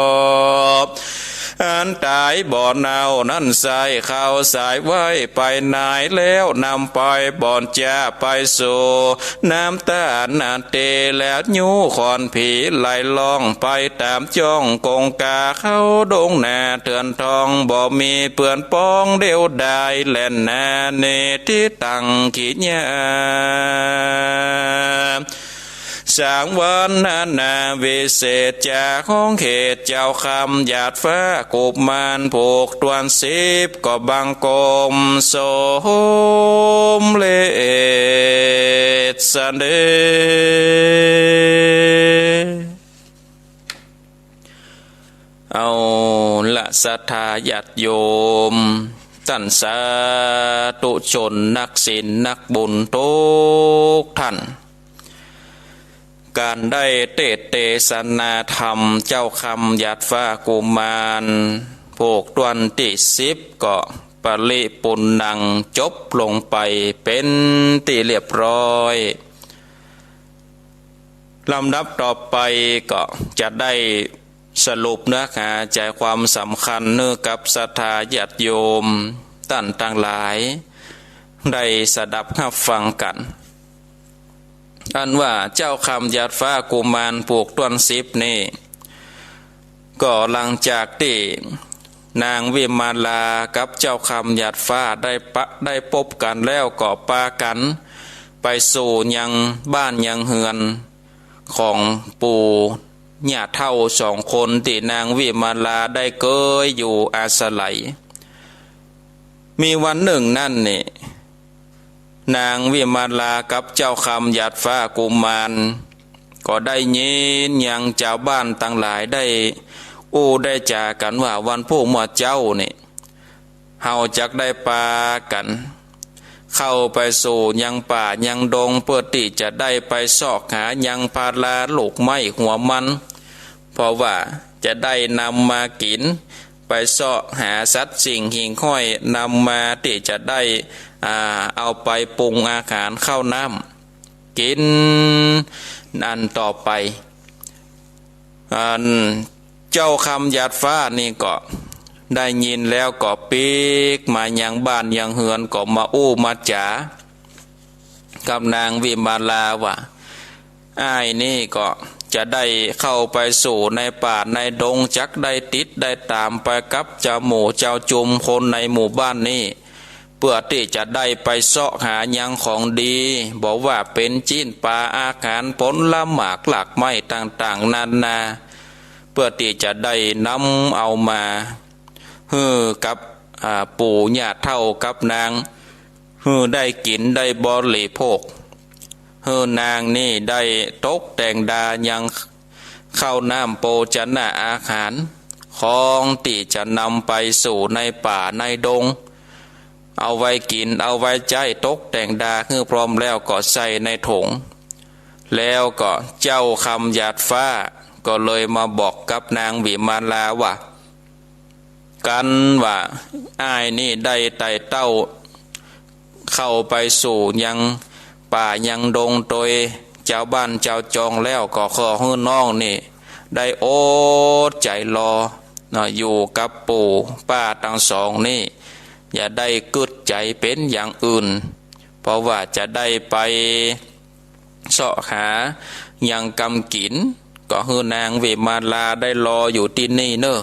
อันต๋ายบ่เนานั้นใส เข้าสายไว้ไปใน แล้วนำไปบ่อนจะไปสู่น้ำตาลนาเต แล้วยู้ขอนผีไหลล่องไปต๋ามจ้องกงกา เข้าดงนาเถื่อนทอง บ่มีเปื้อนป้องเดียวดาย แล่นนาเนติตังขีดยา สังวรรณนาวิเศษ จากห้องเขตเจ้าคำหยาดฟ้ากุมาร ผูกตวนสิบก็บังคมสมเร็จสำเร็จ เอาละศรัทธาญาติโยม ต้านสาธุชนนักศีลนักบุญทุกท่าน ก๋านได้เตสน์เตสนาธรรมเจ้าคำหยาดฟ้ากุมาร ผูกตวนตี้สิบก็ปริปุณณัง จบลงไปเป๋นตี้เรียบร้อย ลำดับต่อไปก็จะได้สรุปเนื้อหาใจ๋ความสำคัญหื้อกับศรัทธาญาติโยมต้านตังหลาย ได้สดับฮับฟังกั๋น อันว่าเจ้าคำหยาดฟ้ากุมารผูกตวนสิบนี้ ก็หลังจากตี้นางวิมาลากับเจ้าคำหยาดฟ้าได้ปะ ได้ปบกั๋นแล้วก็ปากั๋นไปสู่ยังบ้านยังเฮือนของปู่ย่าเฒ่าสองคนตี้นางวิมาลาได้เกยอยู่อาศัย มีวันนึ่งนั้นนี่ นางวิมาลากับเจ้าคำหยาดฟ้ากุมาร ก็ได้ยินยังจาวบ้านตังหลายได้อู้ได้จ๋ากั๋นว่า วันพูกเมื่อเจ๊านี่ เฮาจักได้ปากั๋นเข้าไปสู่ยังป่ายังดง เปื้อตี้จะได้ไปเซาะหายังผลาลูกไม้หัวมัน เพราะว่าจะได้นำมากิ๋น ไปเซาะหาสัตว์สิ่งหิ่งห้อยนำมาตี้จะได้ อ่า เอาไปปรุงอาหารข้าวน้ำกิ๋นอันต่อไป อันเจ้าคำหยาดฟ้านี่ก็ได้ยินแล้วก็ปิ๊กมายังบ้านยังเฮือน ก็มาอู้มาจ๋ากับนางวิมาลาว่า อ้ายนี่ก็จะได้เข้าไปสู่ในป่าในดง จักได้ติดได้ต๋ามไปกับเจ้าหมู่เจ้าจุมคนในหมู่บ้านนี้ พื่อตี้จะได้ไปเซาะหายังของดี บ่ว่าเป๋นจิ๊นป๋า อาหาร ผลหมาก รากไม้ต่างๆ นานา เพื่อตี้จะได้นำเอามาหื้อกับ อ่า ปู่ย่าเฒ่ากับนาง หื้อได้กิ๋นได้บริโภค หื้อนางนี่ได้ตกแต่งดายังข้าวน้ำโภชนะอาหาร ของตี้จะนำไปสู่ในป่าในดง เอาไว้กิ๋นเอาไว้ใจ๊ ตกแต่งดาหื้อพร้อมแล้วก็ใส่ในถุง แล้วก็เจ้าคำหยาดฟ้าก็เลยมาบอกกับนางวิมาลาว่า กั๋นว่าอ้ายนี่ได้ไต่เต้าเข้าไปสู่ยังป่ายังดงโตยจาวบ้านจาวจองแล้ว ก็ขอหื้อน้องนี่ได้อดใจ๋รอเนาะ อยู่กับปู่ป้าตังสองนี่ อย่าได้กึ๊ดใจ๋เป๋นอย่างอื่น เพราะว่าจะได้ไปเซาะหายังกำกิ๋น ก็หื้อนางวิมาลาได้รออยู่ตี้นี่เน่อ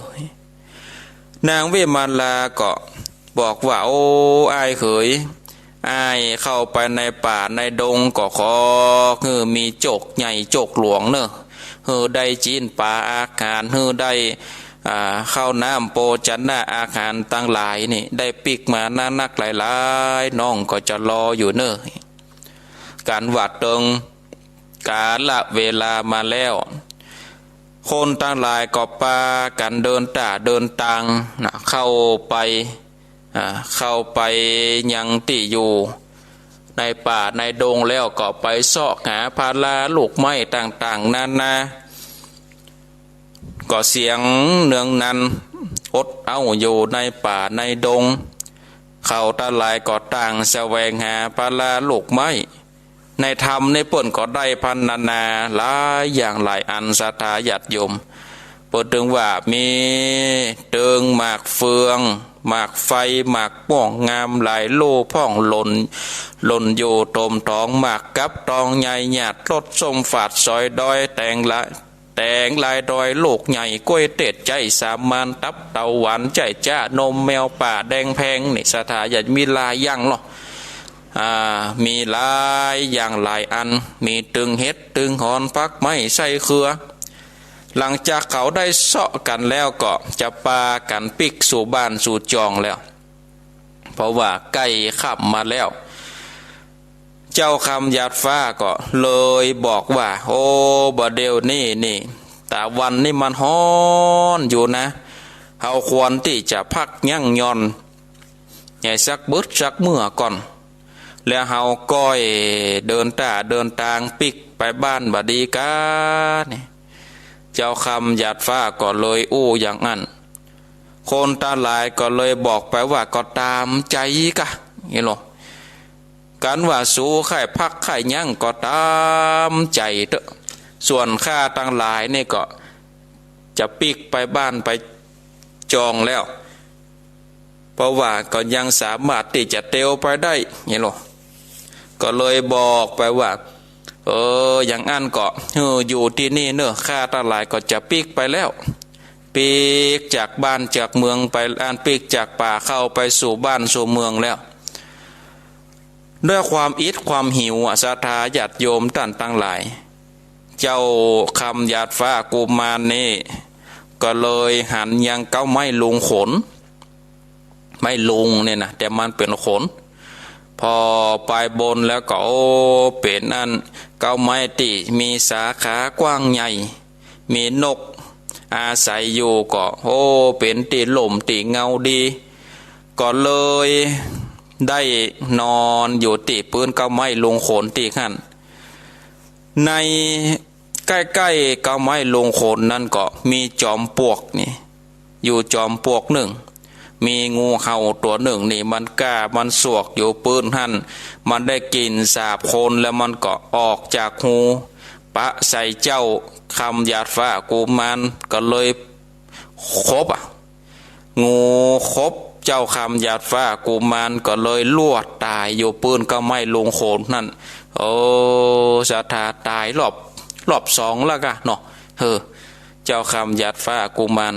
นางวิมาลาก็บอกว่า โอ้ อ้ายเหย อ้ายเข้าไปในป่าในดงก็ขอหื้อมีโจคใหญ่โจคหลวงเน่อ หื้อได้จิ๊นป๋าอาหาร หื้อได้ อ่า ข้าวน้ำโภชนะอาหารตังหลายนี่ ได้ปิ๊กมานักๆ หลายๆ น้องก็จะรออยู่เน่อ กั๋นว่าเติงกาละเวลามาแล้ว คนตังหลายก็ปากั๋นเดินต้าเดินตางนะ เข้าไป อ่า เข้าไปยังตี้อยู่ในป่าในดงแล้ว ก็ไปเซาะหาผลหมากลูกไม้ต่างๆ นานา ก็เสียงเนืองนันอบอ้าวอยู่ในป่าในดง เขาตังหลายก็ต่างแสวงหาผลหมากลูกไม้ ในถ้ำนี่เปิ้นก็ได้พันนานาหลายอย่างหลายอัน ศรัทธาญาติโยม เปิ้นตึงว่ามีเติงหมากเฟือง หมากไฟ หมากม่วงงามหลายลู่พ่องหล่น หล่นอยู่ต๋มตอง หมากกับตองใหญ่หยาด รสส้มฝาดสอยดอย แตงละ แตงลายดอยลูกใหญ่ ก๊วยเตศใจ๊สามัญ ตับเต่าหวานใจ๊จ๊ะ นมแมวป่าแดงแพง นี่ศรัทธาญาติมีหลายอย่างเนาะ อ่า มีหลายอย่างหลายอัน มีตึงเห็ดตึงหอน ผักไม้ไส้เครือ หลังจากเขาได้เซาะกั๋นแล้วก็จะปากั๋นปิ๊กสู่บ้านสู่จองแล้ว เพราะว่าใก้ค่ำมาแล้ว เจ้าคำหยาดฟ้าก็เลยบอกว่า โอ้ บ่าเดี่ยวนี้นี่ ต๋าวันนี่มันฮ้อนอยู่นะ เฮาควรตี้จะพักยั้งหย่อน ใหญ่สักบึดสักเมื่อก่อน แล้วเฮาก้อยเดินต้าเดินตางปิ๊กไปบ้านบ่ดีก๊า นี่ เจ้าคำหยาดฟ้าก็เลยอู้อย่างอั้น คนตังหลายก็เลยบอกไปว่า ก็ต๋ามใจ๋ก๊ะ นี่ลอ กั๋นว่าสูใค่พักใค่ยั้งก็ต๋ามใจ๋เต๊อะ ส่วนข้าตังหลายนี่ก็จะปิ๊กไปบ้านไปจองแล้ว เพราะว่าก็ยังสามารถตี้จะเตียวไปได้ นี่ลอ ก็เลยบอกไปว่า เออ อย่างอั้นก็ เออ อยู่ตี้นี่เน่อ ข้าตังหลายก็จะปิ๊กไปแล้ว ปิ๊กจากบ้านจากเมืองไป อันปิ๊กจากป่าเข้าไปสู่บ้านสู่เมืองแล้ว ด้วยความอิดความหิวอะ ศรัทธาญาติโยมต้านตังหลาย เจ้าคำหยาดฟ้ากุมารนี่ ก็เลยหันยังเก๊าไม้ลุงขน ไม้ลุงเนี่ยนะ แต่มันเป๋นขน ผ่อไปบนแล้วก็ โอ้ เป๋นอันเก๊าไม้ตี้มีสาขากว้างใหญ่ มีนกอาศัยอยู่ก็ โอ้ เป๋นตี้ล่มตี้เงาดี ก็เลยได้นอนอยู่ตี้ปื๊นเก๊าไม้ลุงขนตี้หั้น ในใก้ๆ เก๊าไม้ลุงขนนั้นก็มีจอมปลวกนี่ อยู่จอมปลวกนึ่ง มีงูเห่าตั๋วนึ่งนี่ มันก้ามันสวกอยู่ปื๊นหั้น มันได้กลิ่นสาบคนแล้วมันก็ออกจากฮูปะใส่เจ้าคำหยาดฟ้ากุมาร ก็เลยขบอะ งูขบเจ้าคำหยาดฟ้ากุมารก็เลยลวดต๋ายอยู่ปื๊นเก๊าไม้ลุงขนนั้น โอ้ ศรัทธาต๋ายรอบ รอบสองแล้วก๊ะเนาะ เออ เจ้าคำหยาดฟ้ากุมาร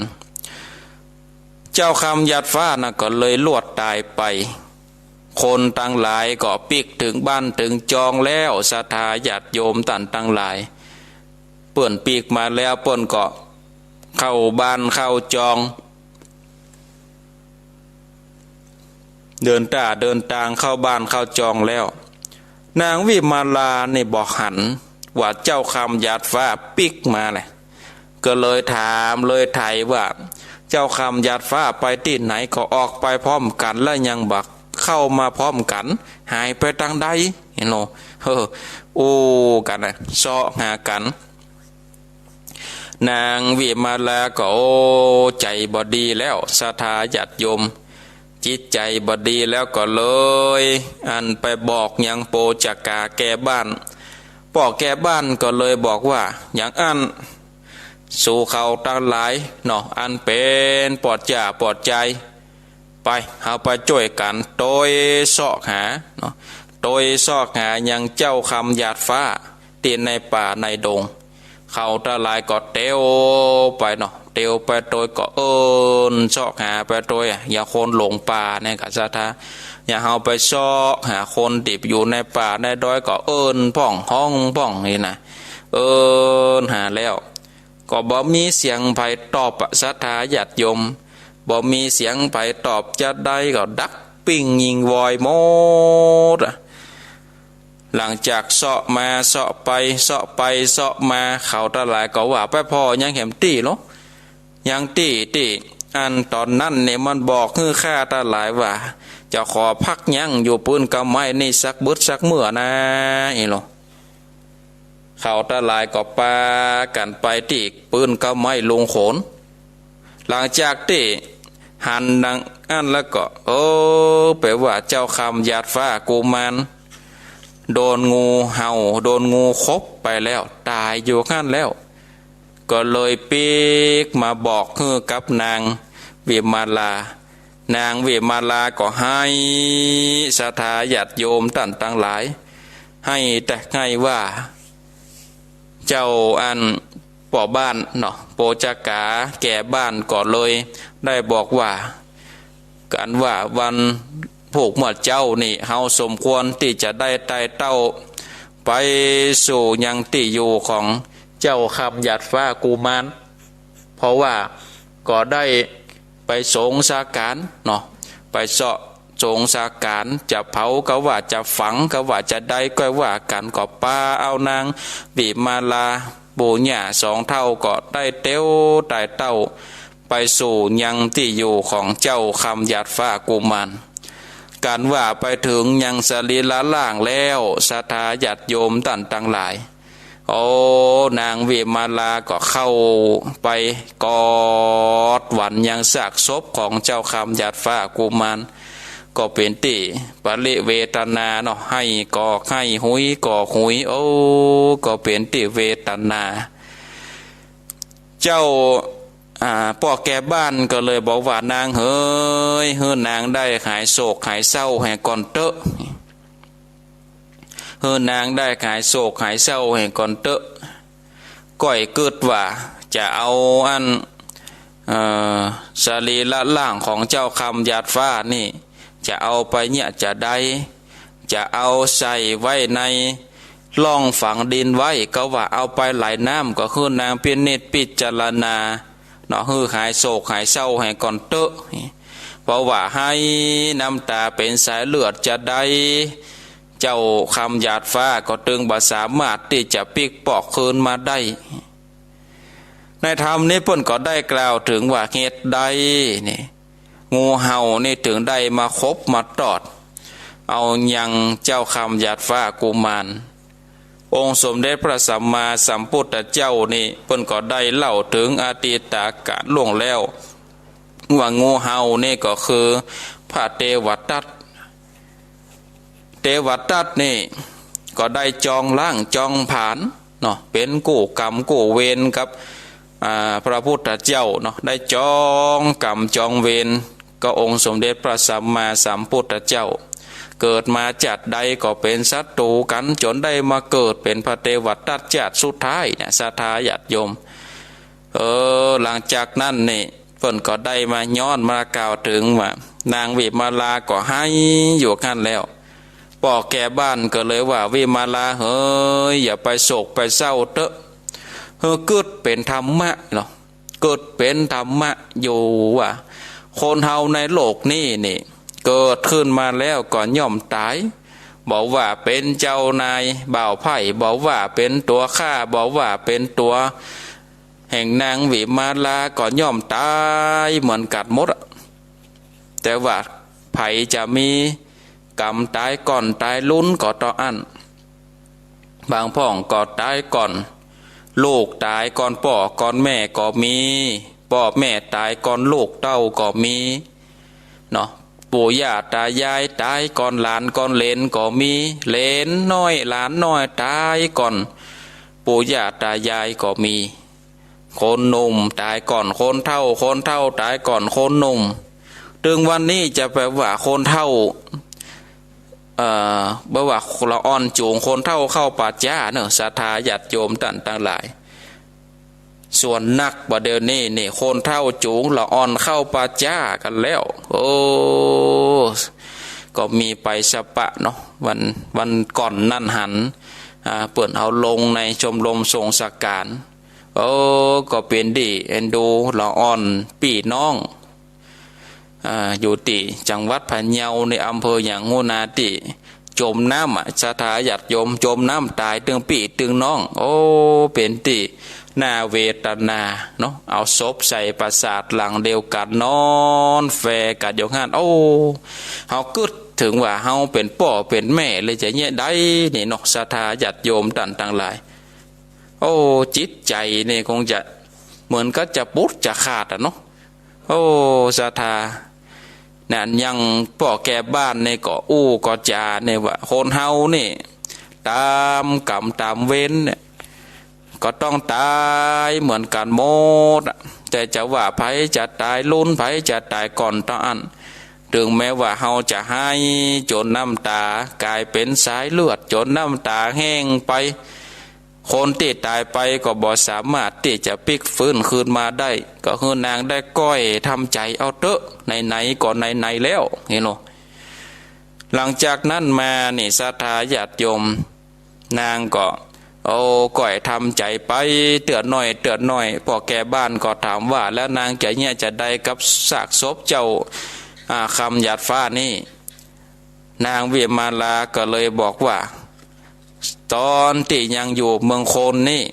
เจ้าคำหยาดฟ้าน่ะก็เลยลวดต๋ายไป คนตังหลายก็ปิ๊กเถิงบ้านเถิงจองแล้ว ศรัทธาญาติโยมต้านตังหลาย เปิ้นปิ๊กมาแล้วเปิ้นก็เข้าบ้านเข้าจอง เดินต้าเดินตางเข้าบ้านเข้าจองแล้ว นางวิมาลานี่บ่หันว่าเจ้าคำหยาดฟ้าปิ๊กมาแหละ ก็เลยถามเลยไถ่ว่า เจ้าคำหยาดฟ้าไปตี้ไหน ก็ออกไปพร้อมกั๋นแล้วยังบ่เข้ามาพร้อมกั๋น หายไปตางใด หันโหล เออ อู้กั๋นนะ เซาะหากั๋น นางวิมาลาก็ โอ้ ใจ๋บ่ดีแล้ว ศรัทธาญาติโยม จิตใจ๋บ่ดีแล้วก็เลย อันไปบอกยังโปจกาแก่บ้าน ป้อแก่บ้านก็เลยบอกว่า อย่างอั้น สูเขาตังหลายเนาะ อันเป๋นปอดจ้าปอดใจ๋ ไป เฮาไปจ้วยกั๋นโตยเซาะหาเนาะ โตยเซาะหายังเจ้าคำหยาดฟ้า ตี้ในป่าในดง เขาตังหลายก็เตียวไปเนาะ เตียวไปโตยก็เอิ้นเซาะหาไปโตยอะ อย่างคนหลงป่าเนี่ยก็ศรัทธา อย่างเฮาไปเซาะหาคนตี้อยู่ในป่าในดอยก็เอิ้นพ่องฮ้องพ่องนี่นะ เอิ้นหาแล้ว ก็บ่มีเสียงใผตอบอะ ศรัทธาญาติโยม บ่มีเสียงใผตอบจาใด ก็ดับปิ้งยิงวอยหมดอะ หลังจากเซาะมาเซาะไป เซาะไปเซาะมา เขาตังหลายก็ว่า ไปผ่อยังแหมตี้ลอ ยังตี้ตี้ อันต๋อนนั้นเนี่ยมันบอกหื้อข้าตังหลายว่า จะขอพักยั้งอยู่ปื้นเก๊าไม้นี่สักบึดสักเมื่อนา อี้ลอ เขาตังหลายก็ปากั๋นไปตี้ปื้นเก๊าไม้ลุงโขน หลังจากตี้หันดังอั้นแล้วก็ เออ แป๋ว่าเจ้าคำหยาดฟ้ากุมาร โดนงูเห่า โดนงูขบไปแล้ว ต๋ายอยู่หั้นแล้ว ก็เลยปิ๊กมาบอกหื้อกับนางวิมาลา นางวิมาลาก็ไห้ ศรัทธาญาติโยมต้านตังหลาย ไห้แต่ไห้ว่า เจ้าอันป้อบ้านเนาะ โปจกาแก่บ้านก็เลยได้บอกว่า กั๋นว่าวันพูกเมื่อเจ๊านี่ เฮาสมควรตี้จะได้ไต่เต้าไปสู่ยังตี้อยู่ของเจ้าคำหยาดฟ้ากุมาร เพราะว่าก็ได้ไปสงสาก๋านเนาะ ไปเซาะสงสาก๋าน จะเผาก็ว่า จะฝังก็ว่า จะใดก็ว่ากั๋น ก็ปาเอานางวิมาลา ปู่ย่าสองเฒ่าก็ได้เตียวไต่เต้าไปสู่ยังตี้อยู่ของเจ้าคำหยาดฟ้ากุมาร กั๋นว่าไปเถิงยังสรีระร่างแล้ว ศรัทธาญาติโยมต้านตังหลาย โอ้ นางวิมาลาก็เข้าไปกอดหวันยังซากศพของเจ้าคำหยาดฟ้ากุมาร ก็เป๋นตี้ปริเวทนาเนาะ ไห้ก็ไห้ หุยก็หุย โอ้ ก็เป๋นตี้เวทนา เจ้า อ่า ป้อแก่บ้านก็เลยบอกว่า นางเหย หื้อนางได้หายโศกหายเศร้าแหมก่อนเต๊อะ หื้อนางได้หายโศกหายเศร้าแหมก่อนเต๊อะ ก้อยกึ๊ดว่าจะเอาอัน เอ่อ สรีระร่างของเจ้าคำหยาดฟ้านี่ จะเอาไปเยียะจาใด จะเอาใส่ไว้ในร่องฝังดินไว้ ก็ว่าเอาไปไหลน้ำ ก็หื้อนางพินิจพิจารณาเนาะ หื้อหายโศกหายเศร้าแหมก่อนเต๊อะ เพราะว่าไห้น้ำต๋าเป๋นสายเลือดจาใด เจ้าคำหยาดฟ้าก็ตึงบ่สามารถตี้จะปิ๊กปอกคืนมาได้ ในธรรมนี้เปิ้นก็ได้กล่าวเถิงว่าเหตุใดนี่ งูเห่านี่เถิงได้มาขบมาตอด เอายังเจ้าคำหยาดฟ้ากุมาร องค์สมเด็จพระสัมมาสัมพุทธเจ้านี่ เปิ้นก็ได้เล่าเถิงอดีตก๋านล่วงแล้ว ว่างูเห่านี่ก็คือพระเตวทัต เตวทัตนี่ก็ได้จองล้างจองผลาญเนาะ เป๋นกู้กรรมกู้เวรกับ อ่า พระพุทธเจ้าเนาะ ได้จองกรรมจองเวรกับองค์สมเด็จพระสัมมาสัมพุทธเจ้า เกิดมาจาติใดก็เป๋นศัตรู๋กั๋น จ๋นได้มาเกิดเป๋นพระเตวทัตจาติสุดท้ายเนี่ย ศรัทธาญาติโยม เออ หลังจากนั้นนี่ เปิ้นก็ได้มาย้อนมากล่าวเถิงว่า นางวิมาลาก็ไห้อยู่หั้นแล้ว ป้อแก่บ้านก็เลยว่า วิมาลาเหย อย่าไปโศกไปเศร้าเต๊อะ หื้อกึ๊ดเป๋นธรรมะเนาะ กึ๊ดเป๋นธรรมะอยู่ว่า คนเฮาในโลกนี้นี่ เกิดขึ้นมาแล้วก็ย่อมต๋าย บ่ว่าเป๋นเจ้านายบ่าวไพร่ บ่ว่าเป๋นตั๋วข้า บ่ว่าเป๋นตั๋วแห่งนางวิมาลา ก็ย่อมต๋ายเหมือนกั๋นหมดอะ แต่ว่าใผจะมีก๋รรมต๋ายก่อนต๋ายลุนก็เต้าอั้น บางพ่องก็ต๋ายก่อน ลูกต๋ายก่อนป้อก่อนแม่ก็มี ป้อแม่ต๋ายก่อนลูกเต้าก็มีเนาะ ปู่ย่าต๋ายายต๋ายก่อนหลานก่อนเหลนก็มี เหลนน้อยหลานน้อยต๋ายก่อนปู่ย่าต๋ายายก็มี คนหนุ่มต๋ายก่อนคนเฒ่า คนเฒ่าต๋ายก่อนคนหนุ่ม ตึงวันนี้จะไปว่าคนเฒ่า เอ่อ บ่ว่าละอ่อนจู๋งคนเฒ่าเข้าป่าจ๊าเนาะ ศรัทธาญาติโยมต้านตังหลาย ส่วนนักบ่าเดี่ยวนี้นี่ คนเฒ่าจู๋งละอ่อนเข้าป่าจ๊ากั๋นแล้ว โอ้ ก็มีไปสะปะเนาะ วัน วันก่อนนั้นหัน อ่า เปิ้นเอาลงในชมรมสงฆ์สการ โอ้ ก็เป๋นตี้เอ็นดูละอ่อนปี้น้อง อ่า อยู่ตี้จังหวัดพะเยา ในอำเภอหยังฮู้นา ตี้จ๋มน้ำอะ ศรัทธาญาติโยม จ๋มน้ำต๋ายตึงปี้ตึงน้อง โอ้ เป๋นตี้น่าเวทนาเนาะ เอาศพใส่ปราสาทหลังเดียวกั๋น นอนแฝกั๋นอยู่หั้น โอ้ เฮากึ๊ดเถิงว่าเฮาเป๋นป้อเป๋นแม่เลยจะเยียะใดนี่เนาะ ศรัทธาญาติโยมต้านตังหลาย โอ้ จิตใจ๋นี่คงจะเหมือนกับจะปุดจะขาดอะเนาะ โอ้ ศรัทธา นั้นยังป้อแก่บ้านนี่ก็อู้ก็จ๋านี่ว่า คนเฮานี่ ต๋ามก๋รรมต๋ามเวรเนี่ย ก็ต้องต๋ายเหมือนกั๋นหมดอะ แต่จะว่าใผจะต๋ายลุน ใผจะต๋ายก่อนเต้าอั้น เถิงแม้ว่าเฮาจะไห้จ๋นน้ำต๋าก๋ายเป๋นสายเลือด จ๋นน้ำต๋าแห้งไป คนตี้ต๋ายไปก็บ่สามารถตี้จะปิ๊กฟื้นคืนมาได้ ก็หื้อนางได้ก้อยทำใจ๋เอาเต๊อะ ไหนๆ ก็ไหนๆ แล้ว หันโหน หลังจากนั้นมานี่ ศรัทธาญาติโยม นางก็ โอ้ ก้อยทำใจ๋ไป เตื้อน้อยเตื้อน้อย ป้อแก่บ้านก็ถามว่า แล้วนางจะเยียะจะใดกับซากศพเจ้า อ่า คำหยาดฟ้านี่ นางวิมาลาก็เลยบอกว่า ต๋อนตี้ยังอยู่เมืองคนนี่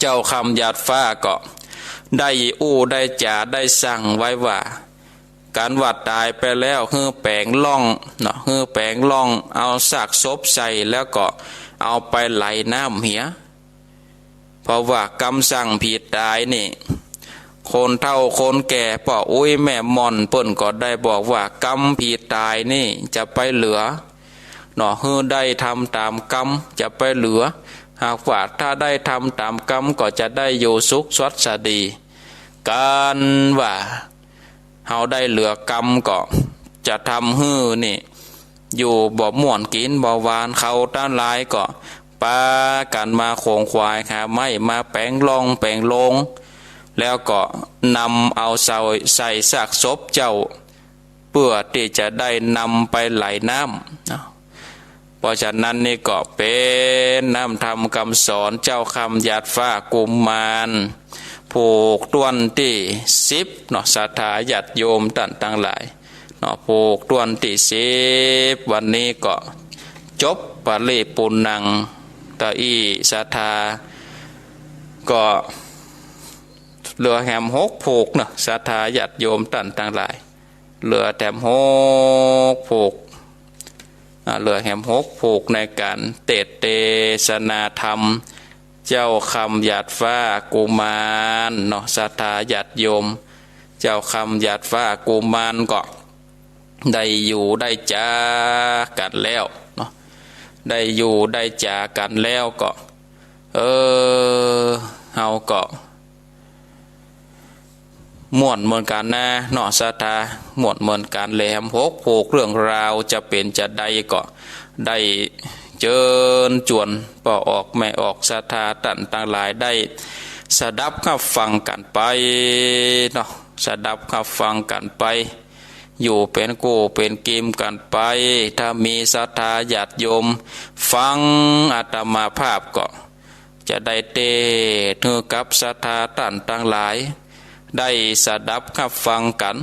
เจ้าคำหยาดฟ้าก็ได้อู้ได้จ๋าได้สั่งไว้ว่า ก๋านว่าต๋ายไปแล้วหื้อแป๋งล่องเนาะ หื้อแป๋งล่อง เอาซากศพใส่แล้วก็เอาไปไหลน้ำเหีย เพราะว่ากำสั่งผีต๋ายนี่ คนเฒ่าคนแก่ป้ออุ๊ยแม่หม่อนเปิ้นก็ได้บอกว่ากำผีต๋ายนี่จะไปเหลือเนาะ หื้อได้ทำต๋ามกำจะไปเหลือ หากว่าถ้าได้ทำต๋ามกำก็จะได้อยู่สุขสวัสดี ก๋านว่า เฮาได้เหลือกำก็จะทำหื้อนี่ อยู่บ่ม่วนกิ๋นบ่หวาน เขาตังหลายก็ปากั๋นมาขงขวายหาไม้มาแป๋งล่องแป๋งโลง แล้วก็นำเอาใส่ ใส่ซากศพเจ้า เปื้อตี้จะได้นำไปไหลน้ำเนาะ เพราะฉะนั้นนี่ก็เป๋นน้ำธรรมกำสอนเจ้าคำหยาดฟ้ากุมาร ผูกต้วนตี้สิบเนาะ ศรัทธาญาติโยมต้านตังหลายเนาะ ผูกต้วนตี้สิบ วันนี้ก็จบปริปุณณัง ตะอี้ศรัทธาก็เหลือแหมหกผูกเนาะ ศรัทธาญาติโยมต้านตังหลาย เหลือแถมหกผูก อ่า เหลือแหมหกผูกในก๋านเตสน์เตสนาธรรม เจ้าคำหยาดฟ้ากุมารเนาะ ศรัทธาญาติโยม เจ้าคำหยาดฟ้ากุมารก็ได้อยู่ได้จ๋ากั๋นแล้วเนาะ ได้อยู่ได้จ๋ากั๋นแล้วก็ เออ เฮาก็ ม่วนเหมือนกั๋นนะเนาะ ศรัทธา ม่วนเหมือนกั๋น แหมหกผูก เรื่องราวจะเป๋นจะใดก็ได้เจิญจวนป้อออกแม่ออกศรัทธาต้านตังหลายได้สดับฮับฟังกั๋นไปเนาะ สดับฮับฟังกั๋นไป อยู่เป๋นกู้เป๋นกีมกั๋นไป ถ้ามีศรัทธาญาติโยมฟังอาตมาภาพก็ จะได้เตศน์หื้อกับศรัทธาต้านตังหลาย ได้สดับฮับฟังกั๋น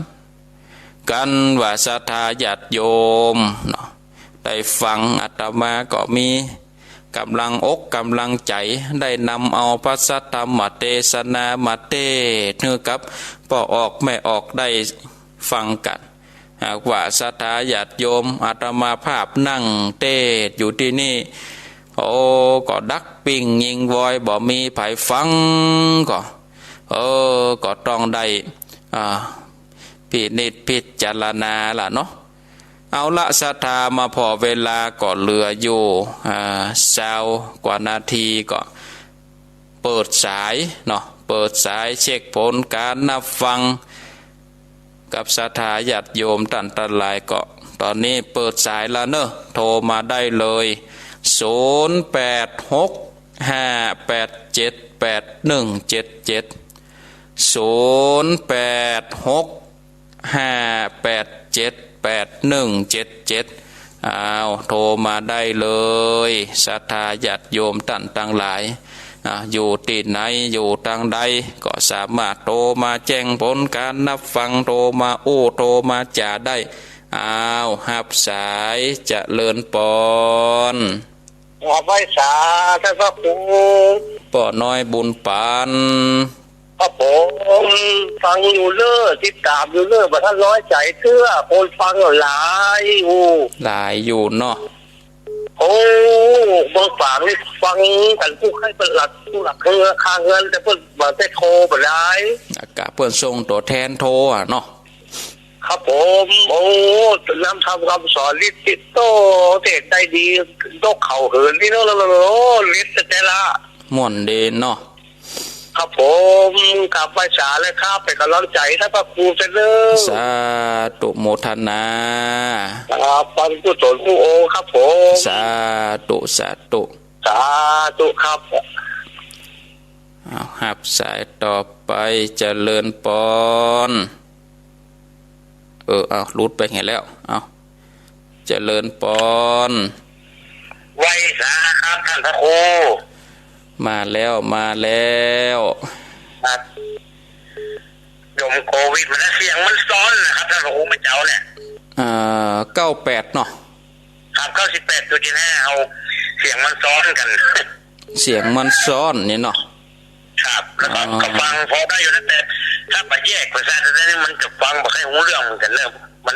กันว่าศรัทธาญาติโยมเนาะ ได้ฟังอาตมาก็มีก๋ำลังอกก๋ำลังใจ๋ ได้นำเอาพระสัทธรรมเตสนามาเตศน์หื้อกับป้อออกแม่ออกได้ฟังกั๋น หากว่าศรัทธาญาติโยมอาตมาภาพนั่งเตศน์อยู่ตี้นี่ โอ้ ก็ดักปิ้งยิงวอย บ่มีใผฟังก็ เออ ก็ต้องได้ อ่า พินิจพิจารณาล่ะเนาะ เอาละ ศรัทธามาผ่อเวลาก็เหลืออยู่ อ่า ซาวกว่านาทีก็ เปิดสายเนาะ เปิดสายเช็คผลก๋านฮับฟังกับศรัทธาญาติโยมต้านตังหลายก็ ต๋อนนี้เปิดสายละเนาะ โทรมาได้เลย ศูนย์แปดหกห้าแปดเจ็ดแปดหนึ่งเจ็ดเจ็ด ศูนย์แปดหก ห้าแปดเจ็ดแปดหนึ่งเจ็ดเจ็ด อ้าว โทรมาได้เลย ศรัทธาญาติโยมต้านตังหลาย อ่า อยู่ตี้ไหน อยู่ตางใด ก็สามารถโทรมาแจ้งผลก๋านฮับฟัง โทรมาอู้ โทรมาจ๋าได้ อ้าว ฮับสาย เจริญปอน ขอไหว้สาท่านพระครู ป้อน้อยบุญปัน ครับผม ฟังอยู่เน้อ ติดต๋ามอยู่เน้อ บ่ทันน้อยใจ๋เตื้อ คนฟังหลายอยู่ หลายอยู่เนาะ โอ้ เมืองฝางนี่ฟังกั๋นกู้ใค่ประหลัดกู้หลักเฮือน ข้างเฮือน แต่เปิ้นบ่ได้โทรบ่ได้ กะเปิ้นส่งตั๋วแทนโทรอะเนาะ ครับผม โอ้ นำธรรมคำสอนนี่ติดโต้เทศน์ได้ดี นกเข้าเหินนี่เนาะ โอ้ เด็ดแต่ละ ม่วนดีเนาะ ครับผม กราบไหว้สาแล้วครับ เป๋นก๋ำลังใจ๋ท่านพระครูเสมอ สาธุโมทนา ครับ ปันกุศลกู้องค์ครับผม สาธุ สาธุ สาธุครับ เอา ฮับสายต่อไป เจริญปอน เออ เอา หลุดไปเหียแล้ว เอา เจริญปอน ไหว้สาครับท่านพระครู มาแล้ว มาแล้ว ครับ โยมโควิดมันนะ เสียงมันซ้อนนะครับท่านพระครู เมื่อเจ๊าเนี่ย เอ่อ เก้าแปดเนาะ ครับ เก้าสิบแปดจุดเจ็ดห้า เอา เสียงมันซ้อนกั๋น เสียงมันซ้อนนี่เนาะ ครับ แล้วก็ อ๋อ ก็ฟังพอได้อยู่นะ แต่ถ้าบ่แยกภาษาไทยนี่มันจะฟังบ่ค่อยฮู้เรื่องเหมือนกั๋นเนอะ มัน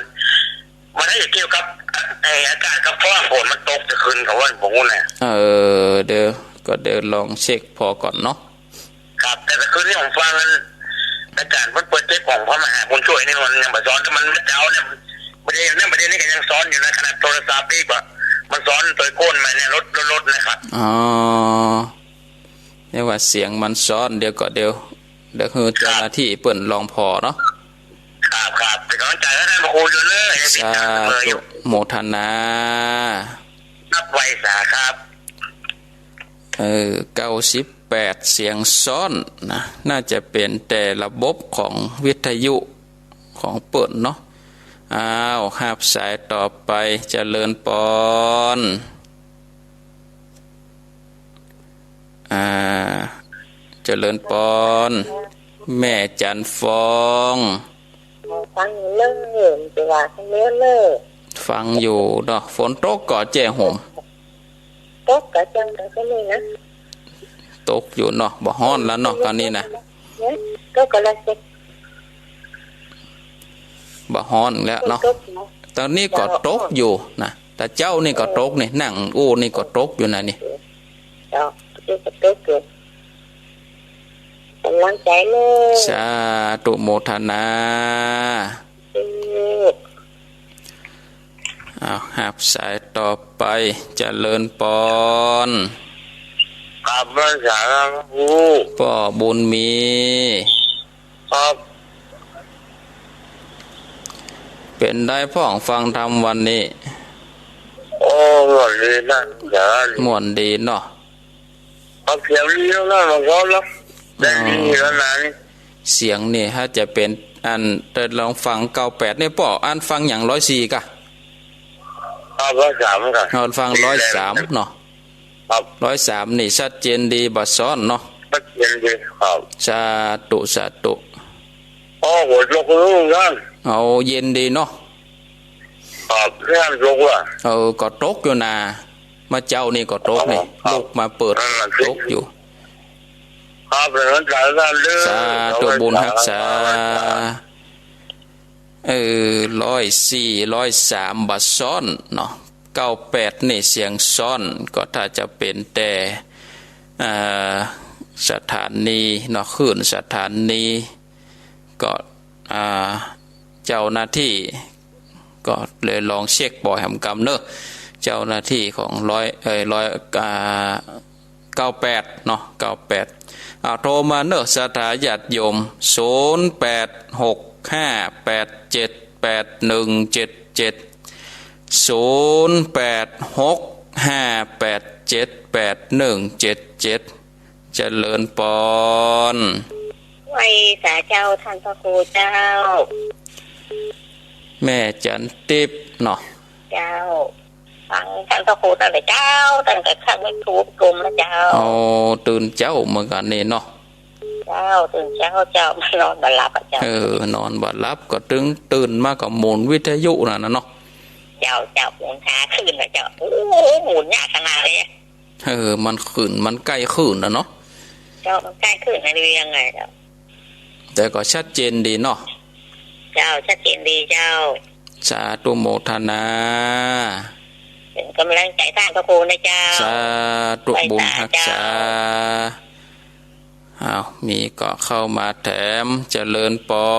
มันน่าจะเกี่ยวกับ ไอ้อากาศกับฟ้าฝนมันตกตะคืน เขาว่าผมนะ เออ เดี๋ยว ก็เดี๋ยวลองเช็คผ่อก่อนเนาะ ครับ แต่ตะคืนนี่ผมฟังอาจารย์เปิ้นเปิดเทปของพระมหาบุญช่วยนี่มันยังบ่ซ้อน แต่มันเมื่อเจ๊าเนี่ย บ่ได้ เนี่ย บ่ได้ นี่ก็ยังซ้อนอยู่นะ ขนาดโทรศัพท์นี่ก็ มันซ้อนโตยโก้นมาเนี่ย รถ รถ รถนะครับ อ๋อ เรียกว่าเสียงมันซ้อน เดี๋ยวก็เดี๋ยว เดี๋ยวหื้อเจ้าหน้าตี้เปิ้นลองผ่อเนาะ ครับ ครับ เป๋นก๋ำลังใจ๋ให้ท่านพระครูอยู่เน้อ ยังติดต๋ามเสมออยู่ สาธุโมทนา ครับ ไหว้สาครับ เออ เก้าสิบแปด เสียงซ้อนนะ น่าจะเป๋นแต่ระบบของวิทยุของเปิ้นเนาะ อ้าว ฮับสายต่อไป เจริญปอน อ่า เจริญปอน แม่จันทร์ฟอง ฟังอยู่เน้อ จะว่ากันเน้อ ฟังอยู่เนาะ ฝนตกก่อแจ้โหม ตกก่อจังก่อนี่นะ ตกอยู่เนาะ บ่ฮ้อนแล้วเนาะ คราวนี้นะ เนี่ย ตกก่อแล้วสิ บ่ฮ้อนแล้วเนาะ ตกเนาะ ต๋อนนี้ก็ตกอยู่นะ ตะเจ๊านี่ก็ตกนี่ นั่งอู้นี่ก็ตกอยู่นะนี่ เจ้า ตะเจ๊าก็ตกอยู่ ก๋ำลังใจ๋เน้อ สาธุโมทนา เออ เอา ฮับสายต่อไป เจริญปอน ครับ ไหว้สาครับครู ป้อบุญมี ครับ เป๋นใดพ่องฟังธรรมวันนี้ โอ้ ม่วนดีนะ เดี๋ยว ม่วนดีเนาะ ครับ เสียงดีแล้วนะ มันก็แล้ว ได้ดีแล้วนะนี่ เสียงนี่ถ้าจะเป๋นอัน แต่ลองฟังเก้าแปดนี่ป้อ อันฟังอย่างร้อยสี่ก่ะ ครับ ร้อยสามก่ะ เอาฟังร้อยสามเนาะ ครับ ร้อยสามนี่ชัดเจนดี บ่ซ้อนเนาะ ชัดเจนดี ครับ สาธุ สาธุ โอ้ ฝนตกเหมือนกั๋น เอาเย็นดีเนาะ ครับ แม่นตกว่ะ เออ ก็ตกอยู่นา เมื่อเจ๊านี่ก็ตกนี่ ครับ ลุกมาเปิด นั่นน่ะสิ ตกอยู่ ครับ เดี๋ยวนั้นสาธุเด้อ สาธุ บุญฮักษา เออ ร้อยสี่ ร้อยสาม บ่ซ้อนเนาะ เก้าแปดนี่เสียงซ้อน ก็ถ้าจะเป๋นแต่ อ่า สถานีเนาะ คลื่นสถานี ก็ อ่า เจ้าหน้าที่ ก็เลยลองเช็คป้อแหมกำเนอะ เจ้าหน้าที่ของร้อย เอ่อ ร้อย อ่า เก้าแปดเนาะ เก้าแปด อ่า โทรมาเนอะ ศรัทธาญาติโยม ศูนย์แปดหกห้าแปดเจ็ดแปดหนึ่งเจ็ดเจ็ด ศูนย์แปดหกห้าแปดเจ็ดแปดหนึ่งเจ็ดเจ็ด เจริญปอน ไหว้สาเจ้าต้านพระครูเจ้า แม่จันทิพย์เนาะ เจ้า ฟังต้านพระครูตั้งแต่เจ๊า ตั้งแต่ข้าไม่ถูกกลมนะเจ้า เอาตื่นเจ๊าเหมือนกั๋นนี่เนาะ เจ้า ตื่นเจ๊าเจ้า นอนบ่หลับอะเจ้า เออ นอนบ่หลับก็ตึงตื่นมาก็หมุนวิทยุนั่นน่ะเนาะ เจ้า เจ้า หมุนหาคลื่นนะเจ้า โอ้โห หมุนยากขนาดนี้ เออ มันคลื่น มันใก้คลื่นน่ะเนาะ เจ้า มันใก้คลื่นในเวียงไงเจ้า แต่ก็ชัดเจนดีเนาะ เจ้า ชัดเจนดีเจ้า สาธุโมทนา เป๋นก๋ำลังใจ๋ต้านพระครูนะเจ้า สาธุ ไหว้สา บุญฮักษา เจ้า อ้าว มีก็เข้ามาแถม เจริญปอ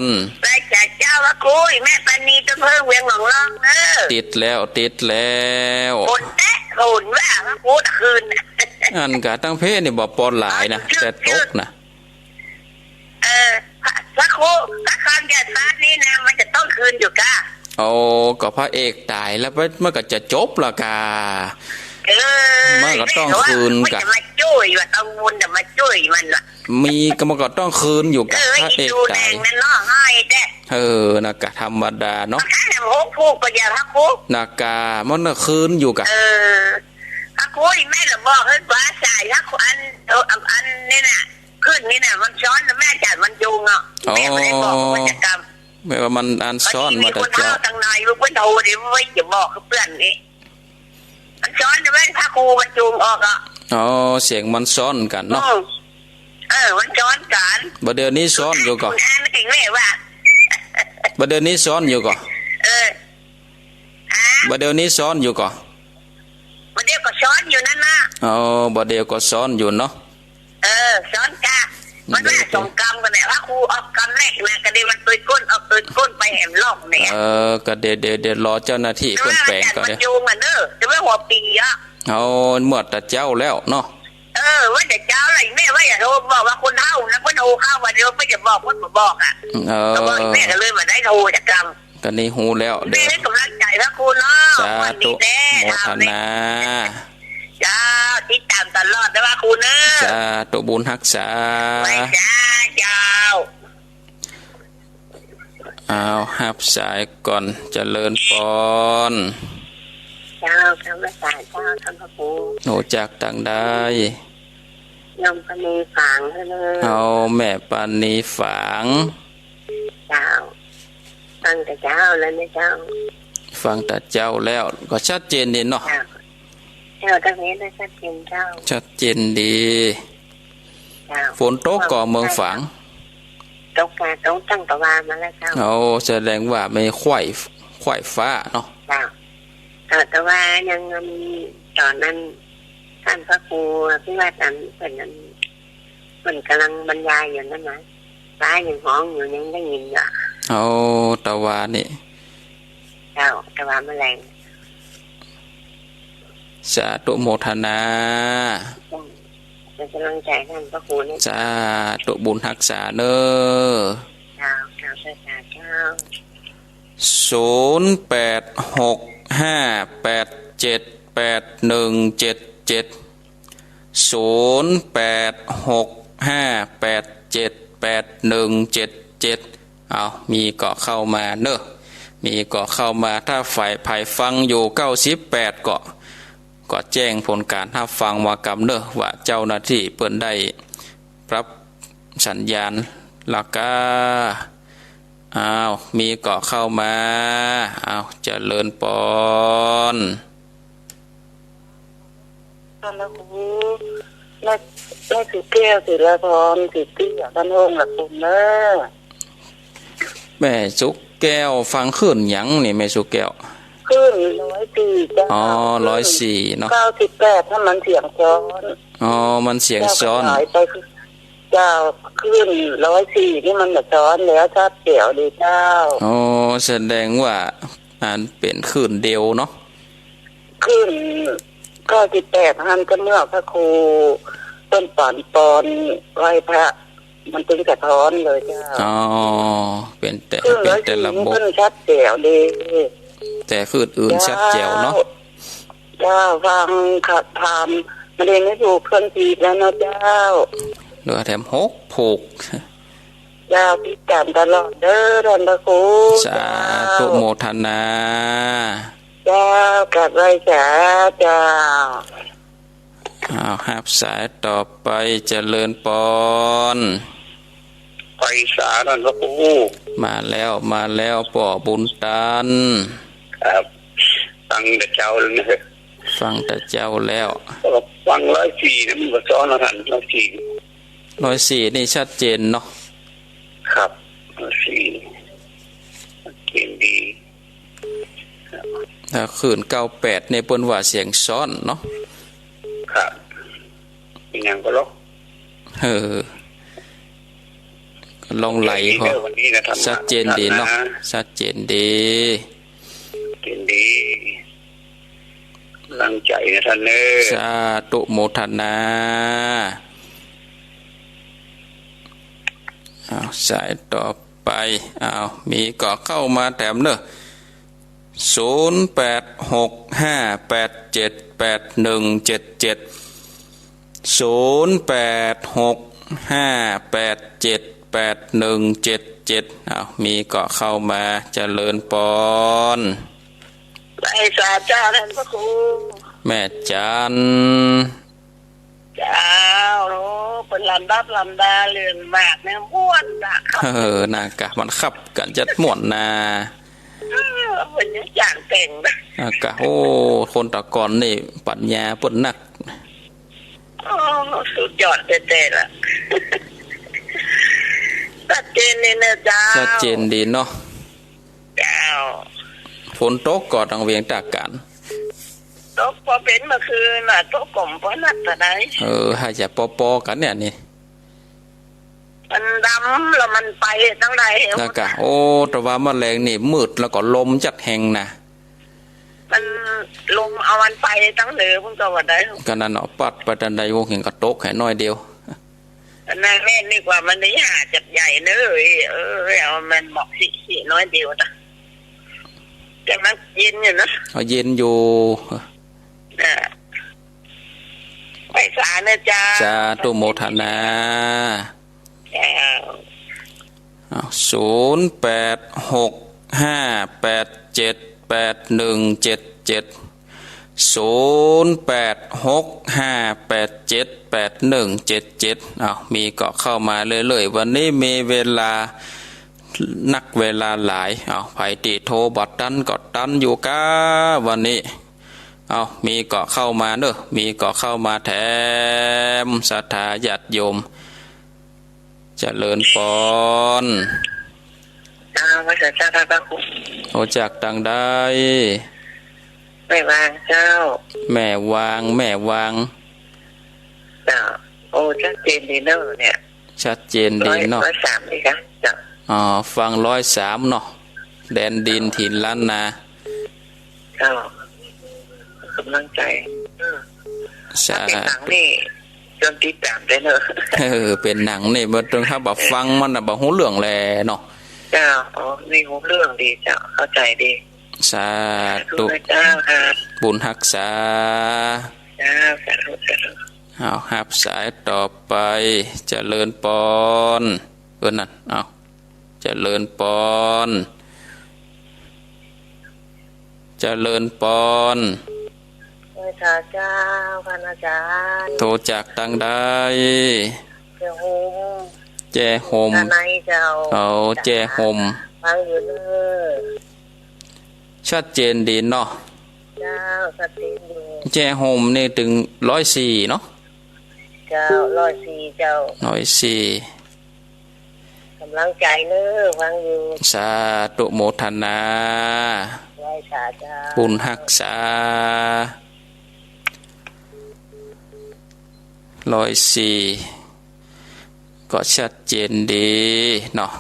น ไหว้สาเจ้าพระครู แม่ปานี ต้นเพิ่ง เวียงหนองล่องเนอะ ติดแล้ว ติดแล้ว ฝนแต๊ะฝนว่าพระครูตะคืนน่ะ อันกะตังเพนี่บ่ปอหลายนะ แต่ตกนะ เออ พระ พระครู พระคำหยาดฟ้านี่นะ มันจะต้องคืนอยู่ก่ะ โอ้ ก็พระเอกต๋ายแล้ว มันก็จะจบละก่ะ เออ มันก็ต้องคืนก่ะ มันจะมาจ้วยว่า ต้องบุญจะมาจ้วยมันว่ะ มีก็มันก็ต้องคืนอยู่ก่ะ เออ พระเอกต๋าย อินดูแดงนั่นเนาะ ให้แต๊ เออ นะก่ะ ธรรมดาเนาะ มันแค่หกผูกก็อย่าพระครู นะก่ะ มันน่ะคืนอยู่ก่ะ เออ พระครูนี่แม่ละบอกให้ว่าสายพระครูอัน เออ อันนี้น่ะ ขึ้นนี่น่ะ มันซ้อนนะแม่ อาจารย์มันยุงอ่ะ อ๋อ แม่ไม่ได้บอกว่าจะกำ แม่ว่ามันอันซ้อนมาแต่เจ๊า พอดีมีคนเฒ่าตังใน เปิ้นโทรเดี๋ยวไว้จะบอกกับเปิ้นนี่ มันซ้อนนะแม่ พระครูมันจูงออกอ่ะ อ๋อ เสียงมันซ้อนกั๋นเนาะ อืม เออ มันซ้อนกั๋น บ่าเดี๋ยวนี้ซ้อนอยู่ก่อ คุณอ่านเก่งแม่ว่า บ่าเดี๋ยวนี้ซ้อนอยู่ก่อ เออ ฮะ บ่าเดี๋ยวนี้ซ้อนอยู่ก่อ บ่าเดี๋ยวก็ซ้อนอยู่นั่นนะ อ๋อ บ่าเดี๋ยวก็ซ้อนอยู่เนาะ เออ ซ้อนก่ะ มันว่า เดี๋ยว สองกำกั๋นเนี่ย พระครูออกกำแรกนะ ก็เดี๋ยวมันตวยก้น ออกตวยก้นไปแหมรอบเนี่ย เออ ก็เดี๋ยว เดี๋ยว เดี๋ยวรอเจ้าหน้าที่เปิ้นแป๋งก่อ เดี๋ยว มันยุงอ่ะเนอะ จะไม่หัวปีอ่ะ เอา เมื่อแต่เจ๊าแล้วเนาะ เออ ว่าแต่เจ๊าเลย แม่ว่าอย่าโทรบอกว่าคนเฒ่านะ เปิ้นโทรเข้ามาเดี๋ยวเปิ้นจะบอก เปิ้นบ่บอกอ่ะ เออ ก็บอกแม่ก็เลยบ่ได้โทรจักกำ ก็นี่ฮู้แล้ว แม่ให้ก๋ำลังใจ๋พระครูเนาะ สาธุ วันนี้แน่ โมทนา เจ้า ติดต๋ามตลอดนะพระครูเนอะ สาธุ บุญฮักษา ไหว้สาเจ้า เอา ฮับสายก่อน เจริญปอน เจ้า ธรรมสารเจ้า ต้านพระครู ฮู้จักตางใด โยมปานีฝางเนอะ เอา แม่ปานีฝาง เจ้า ฟังแต่เจ๊าแล้วนะเจ้า ฟังแต่เจ๊าแล้ว ก็ชัดเจนดีเนาะ เจ้า เจ้า ตางนี้นะ ชัดเจนเจ้า ชัดเจนดี เจ้า ฝนตกก่อเมืองฝาง ตกก่ะ ตกตั้งตะวามาแล้วเจ้า เอา แสดงว่ามีคว่าย คว่ายฟ้าเนาะ เจ้า เออ แต่ว่ายังมีต๋อนนั้น ต้านพระครูอภิวัตรอันเปิ้นนั้น เปิ้นก๋ำลังบรรยายอยู่นั่นนะ ฟ้ายังฮ้องอยู่ ยังได้ยินอยู่ เอา ตะวานี่ เจ้า ตะวาแมลง สาธุโมทนา เจ้า เป๋นก๋ำลังใจ๋ต้านพระครูนะ สาธุ บุญฮักษาเนอะ เจ้า เจ้า สาธุเจ้า ศูนย์แปดหกห้าแปดเจ็ดแปดหนึ่งเจ็ดเจ็ด ศูนย์แปดหกห้าแปดเจ็ด แปดหนึ่งเจ็ดเจ็ด เอา มีก่อเข้ามาเนอะ มีก่อเข้ามา ถ้าฝ่าย ใผฟังอยู่เก้าสิบแปดก็ ก็แจ้งผลก๋านฮับฟังมากำเนอะ ว่าเจ้าหน้าตี้เปิ้นได้ปรับสัญญาณละก้า อ้าว มีก่อเข้ามา อ้าว เจริญปอน ท่านพระครู แม่ แม่สุแก้ว ศิลาพร สิทธิยาบ้านห้องละคุณเนอะ แม่สุแก้ว ฟังคลื่นหยังนี่ แม่สุแก้ว คลื่นร้อยสี่เจ้า อ๋อ คลื่น ร้อยสี่เนาะ เก้าสิบแปด ถ้ามันเสียงซ้อน อ๋อ มันเสียงซ้อน เจ้า ขยายไป เจ้า คลื่นร้อยสี่นี่มันบ่ซ้อนแล้ว ชัดแจ๋วเลยเจ้า อ๋อ แสดงว่าอันเป๋นคลื่นเดียวเนาะ คลื่นเก้าสิบแปด หั้น ก็เมื่อพระครูเปิ้นปอนปอนไหว้พระ มันตึงสะท้อนเลยเจ้า อ๋อ เป๋นแต่ คลื่น เป๋นแต่ระบบ ร้อยสี่นี่เปิ้นชัดแจ๋วเลย แต่คลื่นอื่นชัดแจ๋วเนาะ เจ้า เจ้า ฟังขัดธรรม มะเร็งไม่ถูกเครื่องตีบแล้วนะเจ้า เหลือแถมหกผูก เจ้า ติดตามตลอดเด้อ ท่านพระครู สาธุ เจ้า โมทนา เจ้า กราบไหว้สา เจ้า อ้าว ฮับสายต่อไป เจริญปอน ไหว้สา ท่านพระครู มาแล้ว มาแล้ว ป้อบุญตัน ครับ ฟังแต่เจ๊าแล้วเนอะ ฟังแต่เจ๊าแล้ว ฟังร้อยสี่นี่มันบ่ซ้อนเนาะท่าน ร้อยสี่ ร้อยสี่นี่ชัดเจนเนาะ ครับ ร้อยสี่ ชัดเจนดี ถ้าคลื่นเก้าแปดนี่เปิ้นว่าเสียงซ้อนเนาะ ครับ เป็นหยังก็หรอก เออ ก็ล่องไหลพอ วันนี้นะท่านนะ ชัดเจนดีเนาะ ท่านนะ ชัดเจนดี ชัดเจนดี ตั้งใจนะท่านเนอะ สาธุ โมทนา อ้าว สายต่อไป อ้าว มีก่อเข้ามาแถมเนอะ ศูนย์แปดหกห้าแปดเจ็ดแปดหนึ่งเจ็ดเจ็ด ศูนย์แปดหกห้าแปดเจ็ดแปดหนึ่งเจ็ดเจ็ด อ้าว มีก่อเข้ามา เจริญปอน ไหว้สาเจ้า ท่านพระครู แม่จัน เจ้า โอ้ เปิ้นลำดับลำดาเรื่องมากเนี่ย ม่วนนะ ครับ เออ น่ากะ มันขับกั๋นจัดม่วนนา เออ เปิ้นยังจ้างแต่งนะ น่ากะ โอ้ คนตะก่อนนี่ปั๋ญญาเปิ้นนัก โอ้ สุดยอดแต๊ๆ ละ ชัดเจนดีเนอะเจ้า ชัดเจนดีเนาะ เจ้า ฝนตกก่อตังเวียงตากก๋าน ตกปอเป๋นเมื่อคืนน่ะ ตกก็บ่ปอนักเต้าใด เออ หาจะปอๆ กั๋นเนี่ยนี่ มันดำแล้วมันไปตังใด น่ากะ โอ้ แต่ว่ามะแลงนี่มืดแล้วก็ลมจัดแฮงนะ มันลมเอามันไปตังเหนือพุ้นก็ว่าได้ ก็นั่นเนาะ ปั๊ดไปตังใดวงเห็นก็ตกแค่น้อยเดียว อันนั้นแม่นดีกว่า มันได้หาจัดใหญ่เนอะ เออ เอามันเหมาะสิ สิน้อยเดียวนะ แต่มันเย็นอยู่นะ เอาเย็นอยู่ น่ะ ไหว้สาเนอะเจ้า สาธุ โมทนา เจ้า อ้าว ศูนย์แปดหกห้าแปดเจ็ดแปดหนึ่งเจ็ดเจ็ด ศูนย์แปดหกห้าแปดเจ็ดแปดหนึ่งเจ็ดเจ็ด อ้าว มีก่อเข้ามาเรื่อยๆ วันนี้มีเวลา นักเวลาหลาย อ้าว ใผตี้โทรบ่ตันก็ตันอยู่ก้าวันนี้ อ้าว มีก่อเข้ามาเนอะ มีก่อเข้ามาแถม ศรัทธาญาติโยม เจริญปอน เจ้า ไหว้สาเจ้า ท่านพระครู โอ้ จากตังใด แม่วางเจ้า แม่วาง แม่วาง เจ้า โอ้ ชัดเจนดีเนอะเนี่ย ชัดเจนดีเนาะ ร้อย ร้อยสามนี่คะ เจ้า อ๋อ ฟังร้อยสามเนาะ แดนดินถิ่นล้านนา เจ้า กำลังใจ อืม สาธุ ถ้าเป๋นหนังนี่ จนติดต๋ามได้เนอะ เออ เป๋นหนังนี่ บ่ต้อง ถ้าบ่ฟังมันน่ะ บ่ฮู้เรื่องแลเนาะ เจ้า อ๋อ นี่ฮู้เรื่องดีเจ้า เข้าใจ๋ดี สาธุ สาธุนะเจ้าค่ะ บุญฮักษา เจ้า สาธุ สาธุ อ้าว ฮับสายต่อไป เจริญปอน ออ นั่น เอา เจริญปอน เจริญปอน ไหว้สาเจ้า พันอาจารย์ โตจากตังใด แจ้ห่ม แจ้ห่ม ตาในเจ้า เอา แจ้ห่ม ฟังอยู่เน้อ ชัดเจนดีเนาะ เจ้า ชัดเจนดี แจ้ห่มนี่ตึงร้อยสี่เนาะ เจ้า ร้อยสี่ เจ้า ร้อยสี่ ก๋ำลังใจ๋เน้อ ฟังอยู่ สาธุโมทนา ไหว้สาเจ้า บุญฮักษา ร้อยสี่ ก็ชัดเจนดีเนาะ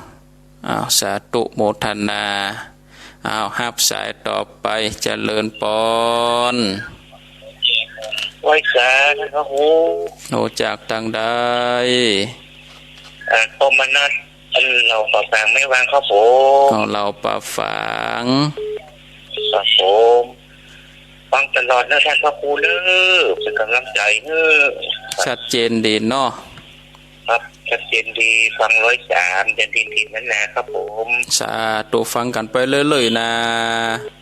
อ้าว สาธุโมทนา อ้าว ฮับสายต่อไป เจริญปอน ไหว้สาท่านพระครู โตจากตังใด เอ่อ พ่อมนัส อันเหล่าป่าฝางแม่วางครับผม ก็เหล่าป่าฝาง ครับผม ฟังตลอดนะท่านพระครูเน้อ เป๋นก๋ำลังใจ๋เน้อ ชัดเจนดีเนาะ ครับ ชัดเจนดี ฟังร้อยสาม จะดีๆ นั่นนะครับผม สาธุ ฟังกั๋นไปเรื่อยๆ นะ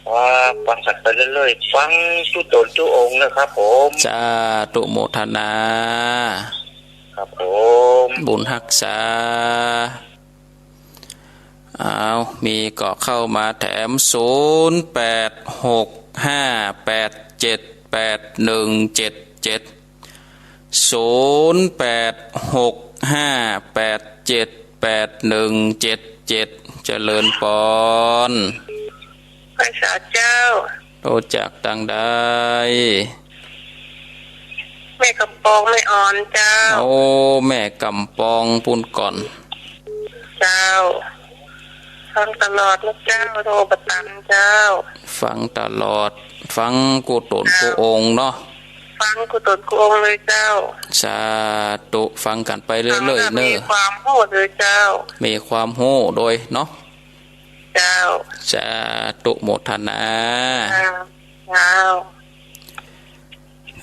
ครับ ฟังกั๋นไปเรื่อยๆ ฟังกู้ต๋นกู้องค์นะครับผม สาธุโมทนา ครับผม บุญฮักษา อ้าว มีก็เข้ามาแถม ศูนย์ แปด หก ห้า แปด เจ็ด แปด หนึ่ง เจ็ด เจ็ด ศูนย์ แปด หก ห้า แปด เจ็ด แปด หนึ่ง เจ็ด เจ็ด เจริญปอน ไหว้สาเจ้า โตจากตังใด แม่กำปองแม่อ่อนเจ้า โอ้ แม่กำปองปู๊นก่อน เจ้า ฟังตลอดนะเจ้า โทรประจ๋ำเจ้า ฟังตลอด ฟังกู้ต๋นกู้องค์เนาะ ฟังกู้ต๋นกู้องค์เลยเจ้า สาธุ ฟังกั๋นไปเรื่อยๆ ฟังแล้ว เน้อ มีความฮู้เลยเจ้า มีความฮู้โดยเนาะ เจ้า สาธุโมทนา เจ้า เจ้า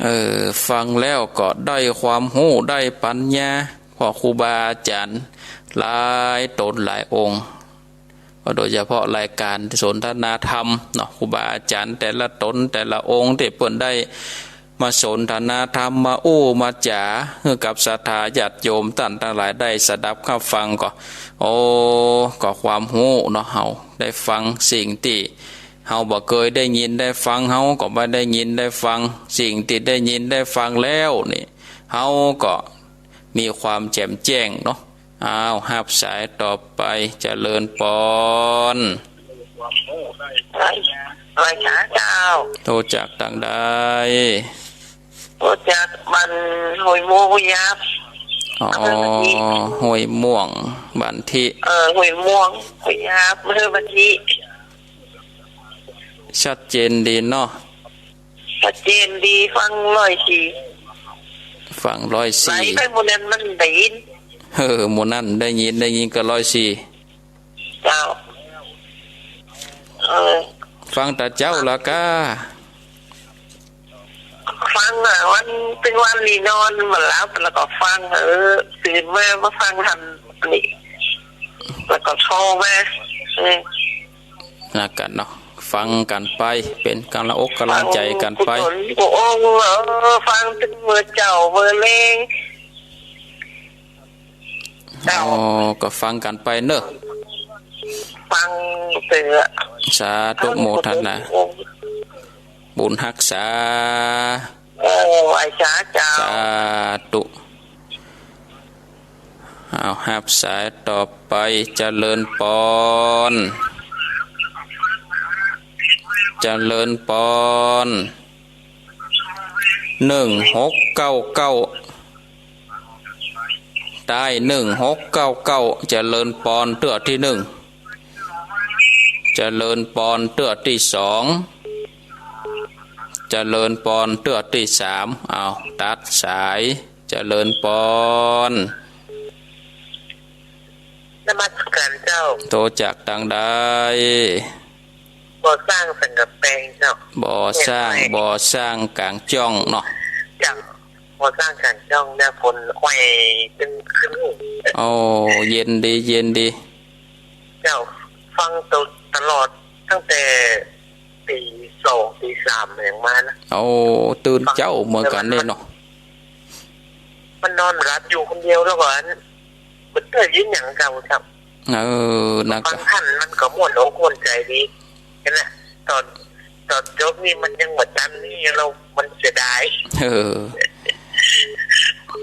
เออ ฟังแล้วก็ได้ความฮู้ ได้ปัญญา เพราะครูบาอาจ๋ารย์หลายต๋นหลายองค์ ก็โดยเฉพาะรายก๋านสนทนาธรรมเนาะ ครูบาอาจ๋ารย์แต่ละต๋นแต่ละองค์ตี้เปิ้นได้มาสนทนาธรรม มาอู้มาจ๋า หื้อกับศรัทธาญาติโยมต้านตังหลายได้สดับฮับฟังก็ โอ้ ก็ความฮู้เนาะ เฮาได้ฟังสิ่งตี้เฮาบ่เกยได้ยินได้ฟัง เฮาก็บ่ได้ยินได้ฟัง สิ่งตี้ได้ยินได้ฟังแล้วนี่ เฮาก็มีความแจ่มแจ้งเนาะ อ้าว ฮับสายต่อไป เจริญปอน ไหว้ ไหว้สาเจ้า โตจากตังใด โตจากบ้านห้วยม่วง ห้วยยาบ อ๋อ อำเภอบ้านถิ ห้วยม่วง บ้านถิ เออ ห้วยม่วง ห้วยยาบ อำเภอบ้านถิ ชัดเจนดีเนาะ ชัดเจนดี ฟังร้อยสี่ ฟังร้อยสี่ ไหลไปหมู่นั้นมันได้ยิน เออ หมู่นั้นได้ยิน ได้ยินก็ร้อยสี่ เจ้า เออ ฟังแต่เจ๊าละก้า ฟังอะ วัน ตึงวันนี้นอนบ่หลับ แล้วก็ฟัง เออ ตื่นมา มาฟังทันนี่ แล้วก็โทรมา เออ นะกั๋นเนาะ ฟังกั๋นไป เป๋นก๋ำลังอกก๋ำลังใจ๋กั๋นไป ฟังกู้ต๋นกู้องค์ เออ ฟังตึงเมื่อเจ๊าเมื่อแลง เจ้า อ๋อ ก็ฟังกั๋นไปเนาะ ฟังเตื้อ สาธุโมทนา บุญฮักษา เออ ไหว้สาเจ้า สาธุ อ้าว ฮับสายต่อไป เจริญปอน เจริญปอน หนึ่งหกเก้าเก้า ใต้ หนึ่งหกเก้าเก้า เจริญปอนเตื้อตี้หนึ่ง เจริญปอนเตื้อตี้สอง เจริญปอนเตื้อตี้สาม อ้าว ตัดสาย เจริญปอน นมัสก๋านเจ้า โตจากตังใด บ่อสร้างสันก๋ำแปงเจ้า บ่อสร้าง บ่อสร้างก๋างจ้องเนาะ เจ้า พอสร้างก๋านจ้องเนี่ย ฝนอ้อยตึงขึ้น โอ้ เย็นดี เย็นดี เจ้า ฟังตลอดตั้งแต่ตีสองตีสามอย่างมานะ โอ้ ตื่นเจ๊าเหมือนกั๋นเนี่ยเนาะ มันนอนหลับอยู่คนเดียวแล้วก็อัน บ่ได้ยินหยังเก่าครับ เออ นะ ฟังทันมันก็ม่วนอกม่วนใจ๋ดี หั้นแหละ ต๋อน ต๋อนจบนี่มันยังบ่ตันนี่ แล้วมันเสียดาย เออ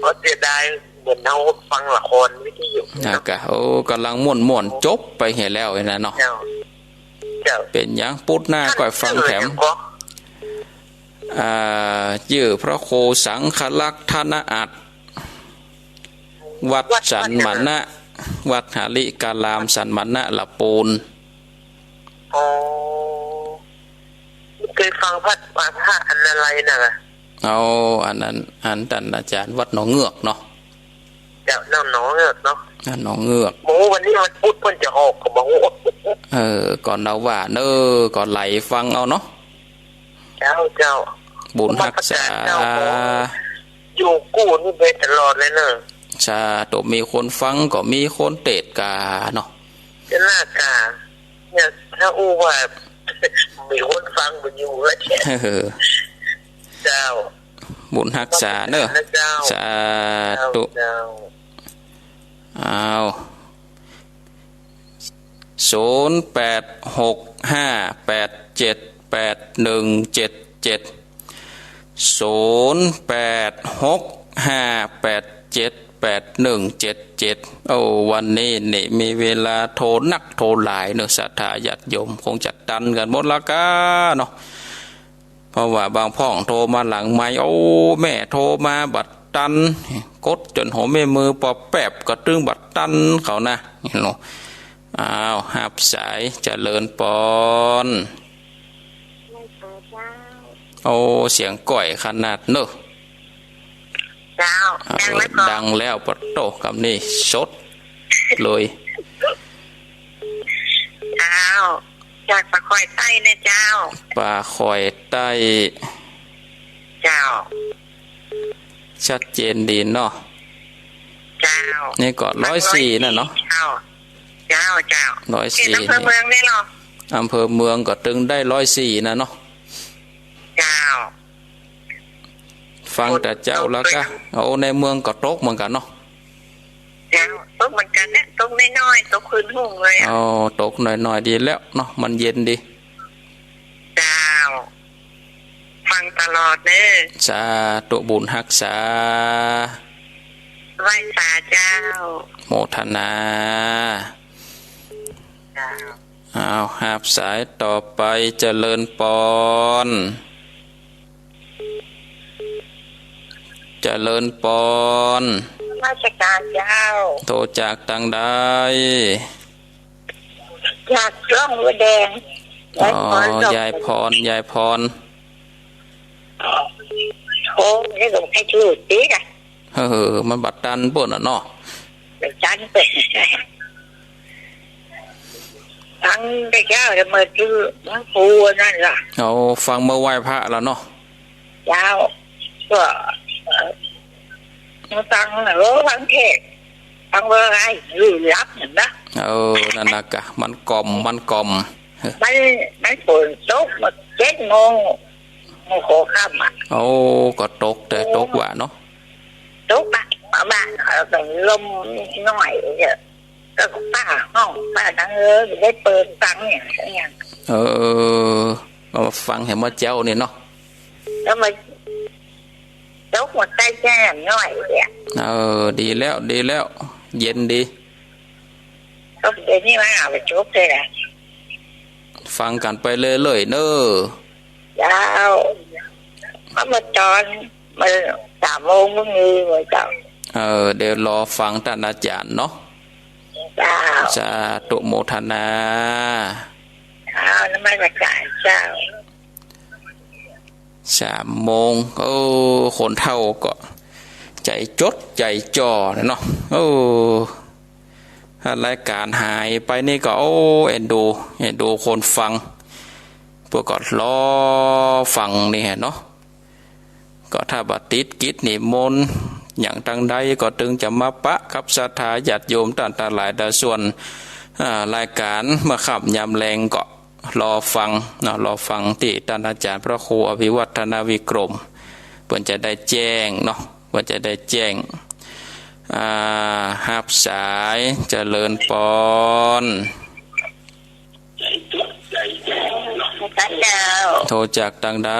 ก็เสียดาย เหมือนเฮาฟังละครวิทยุนะ นะกะ โอ้ ก่ำลังม่วนๆ จบไปเหียแล้วหั้นน่ะเนาะ เจ้า เจ้า เป๋นหยัง ปุดหน้าก้อยฟังแถม ท่านชื่อหยังก่อ อ่า จื้อพระครูสังฆลักษณอัตถ์ วัดสันมณะ วัดหริการามสันมณะละปูน อ๋อ เกยฟังพระ พระอันอะไรน่ะ เอา อันนั้น อันต้านอาจ๋ารย์วัดหนองเงือกเนาะ เจ้า หนองเงือกเนาะ อ่า หนองเงือก โอ้ วันนี้วันพุธเปิ้นจะออกก็บ่ฮู้ เออ ก่อนเฮาว่าเน้อ ก่อนไหลฟังเอาเนาะ เจ้า เจ้า บุญฮักษา เจ้า อยู่กู้นี่ไปตลอดเลยเนอะ สาธุ มีคนฟังก็มีคนเตศน์กาเนาะ เจ้า หน้ากา เนี่ย ถ้าอู้ว่า มีคนฟังบ่อยู่แล้วเนี่ย เออ เจ้า บุญฮักษาเน้อ นะเจ้า สาธุ เจ้า เจ้า อ้าว ศูนย์แปดหกห้าแปดเจ็ดแปดหนึ่งเจ็ดเจ็ด ศูนย์แปดหกห้าแปดเจ็ดแปดหนึ่งเจ็ดเจ็ด โอ้ วันนี้นี่มีเวลาโทรนักโทรหลายเนาะ ศรัทธาญาติโยมคงจะตันกั๋นหมดละก้าเนาะ เพราะว่าบางพ่องโทรมาหลังไมค์ โอ้ แม่โทรมาบ่ตัน กดจ๋นหัวแม่มือปอแป๊บก็ตึงบ่ตันเขานะ เนาะ อ้าว ฮับสาย เจริญปอน โอ้ เสียงก้อยขนาดเน้อ เจ้า อ้าว ดังแล้วก่อ ดังแล้ว ปะโต้ กำนี้สดเลย เจ้า จากป่าคอยใต้นะเจ้า ป่าคอยใต้ เจ้า ชัดเจนดีเนาะ เจ้า นี่ก็ร้อยสี่นั่นเนาะ เจ้า เจ้า เจ้า ร้อยสี่ เขตอำเภอเมืองนี่เนาะ อำเภอเมืองก็ตึงได้ร้อยสี่นั่นเนาะ เจ้า ฟังแต่เจ้าแล้วก็ โอ้ ในเมืองก็ตกเหมือนกั๋นเนาะ เจ้า ตกเหมือนกั๋นเนี่ย ตกน้อยๆ ตกคืนฮุ่งเลยอะ อ๋อ ตกน้อยๆ ดีแล้วเนาะ มันเย็นดี เจ้า ฟังตลอดเน้อ สาธุ บุญฮักษา ไหว้สาเจ้า โมทนา เจ้า อ้าว ฮับสายต่อไป เจริญปอน เจริญปอน นมัสก๋านเจ้า โทรจากตางใด จากหลวงบัวแดง อ๋อ ยายพร ยายพร ยายพร โอ้ นี่ก็บ่ใค่จื้อติกะ เออ มันบ่ตันเปิ้นน่ะเนาะ บ่ตันเปิ้น ฟังแต่เจ้า แต่เมื่อจื้อหลวงปู่นั่นล่ะ เอา ฟังเมื่อไหว้พระแล้วเนาะ เจ้า ก็ เอ่อ ฟัง เออ ฟังเทศน์ ฟังเมื่อไหร่ หรือหลับนั่นนะ เออ นั่นน่ะกะ มันก่อม มันก่อม มัน มันฝนตกมาเจ็ดโมง โมงหัวค่ำอะ โอ้ ก็ตก แต่ตกว่าเนาะ ตกปะ มาบ้านเขาก็ลมน้อยเยอะ ก็ป้าฮ้อง ป้าดัง เออ ได้เปิดฟังอย่าง อย่าง เออ ก็มาฟังแหมเมื่อเจ๊านี่เนาะ แล้วมา ตกมาใต้แจ้งน้อยเนี่ย เออ ดีแล้ว ดีแล้ว เย็นดี ก็เดี๋ยวนี้มันเอาไปจบเลยนะ ฟังกั๋นไปเรื่อยๆ เน้อ เจ้า ก็มาตอน มาสามโมงก็มีเว้ยเจ้า เออ เดี๋ยวรอฟังต้านอาจ๋ารย์เนาะ เจ้า สาธุ โมทนา เจ้า นมัสก๋านเจ้า สามโมง โอ้ คนเฒ่าก็ใจ๋จดใจ๋จ่อเนาะ โอ้ ถ้ารายก๋านหายไปนี่ก็ โอ้ เอ็นดู เอ็นดูคนฟัง เปิ้นก็รอฟังนี่แหละเนาะ ก็ถ้าบ่ติดกิจนิมนต์หยังตังใดก็ตึงจะมาปะกับศรัทธาญาติโยมต้านตังหลายตาส่วน อ่า รายก๋านเมื่อค่ำยามแลงก็รอฟังเนาะ รอฟังตี้ต้านอาจ๋ารย์พระครูอภิวัฒนวิกรม เปิ้นจะได้แจ้งเนาะ เปิ้นจะได้แจ้ง อ่า ฮับสาย เจริญปอน พระเจ้า โทรจากตังใด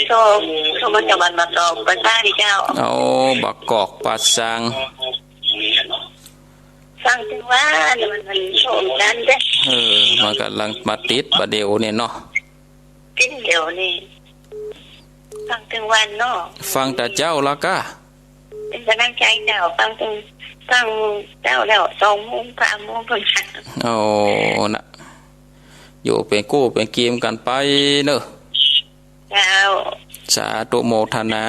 โทร โทรมาจากบ้านบางกอก ป่าซางนี่เจ้า เอา บางกอกป่าซาง ฟังตึงวัน มัน มันโทรกันเด้อ เออ มันก่ำลังมาติดบ่าเดี่ยวนี่เนาะ ติดเดี่ยวนี่ ฟังตึงวันเนาะ ฟังแต่เจ๊าละก้า เป๋นก๋ำลังใจ๋เจ้า ฟังตึง ฟังเจ้าแล้ว สองโมง สามโมงพุ้น โอ้ นะ อยู่เป๋นกู้เป๋นกี๋กั๋นไปเนาะ เจ้า สาธุโมทนา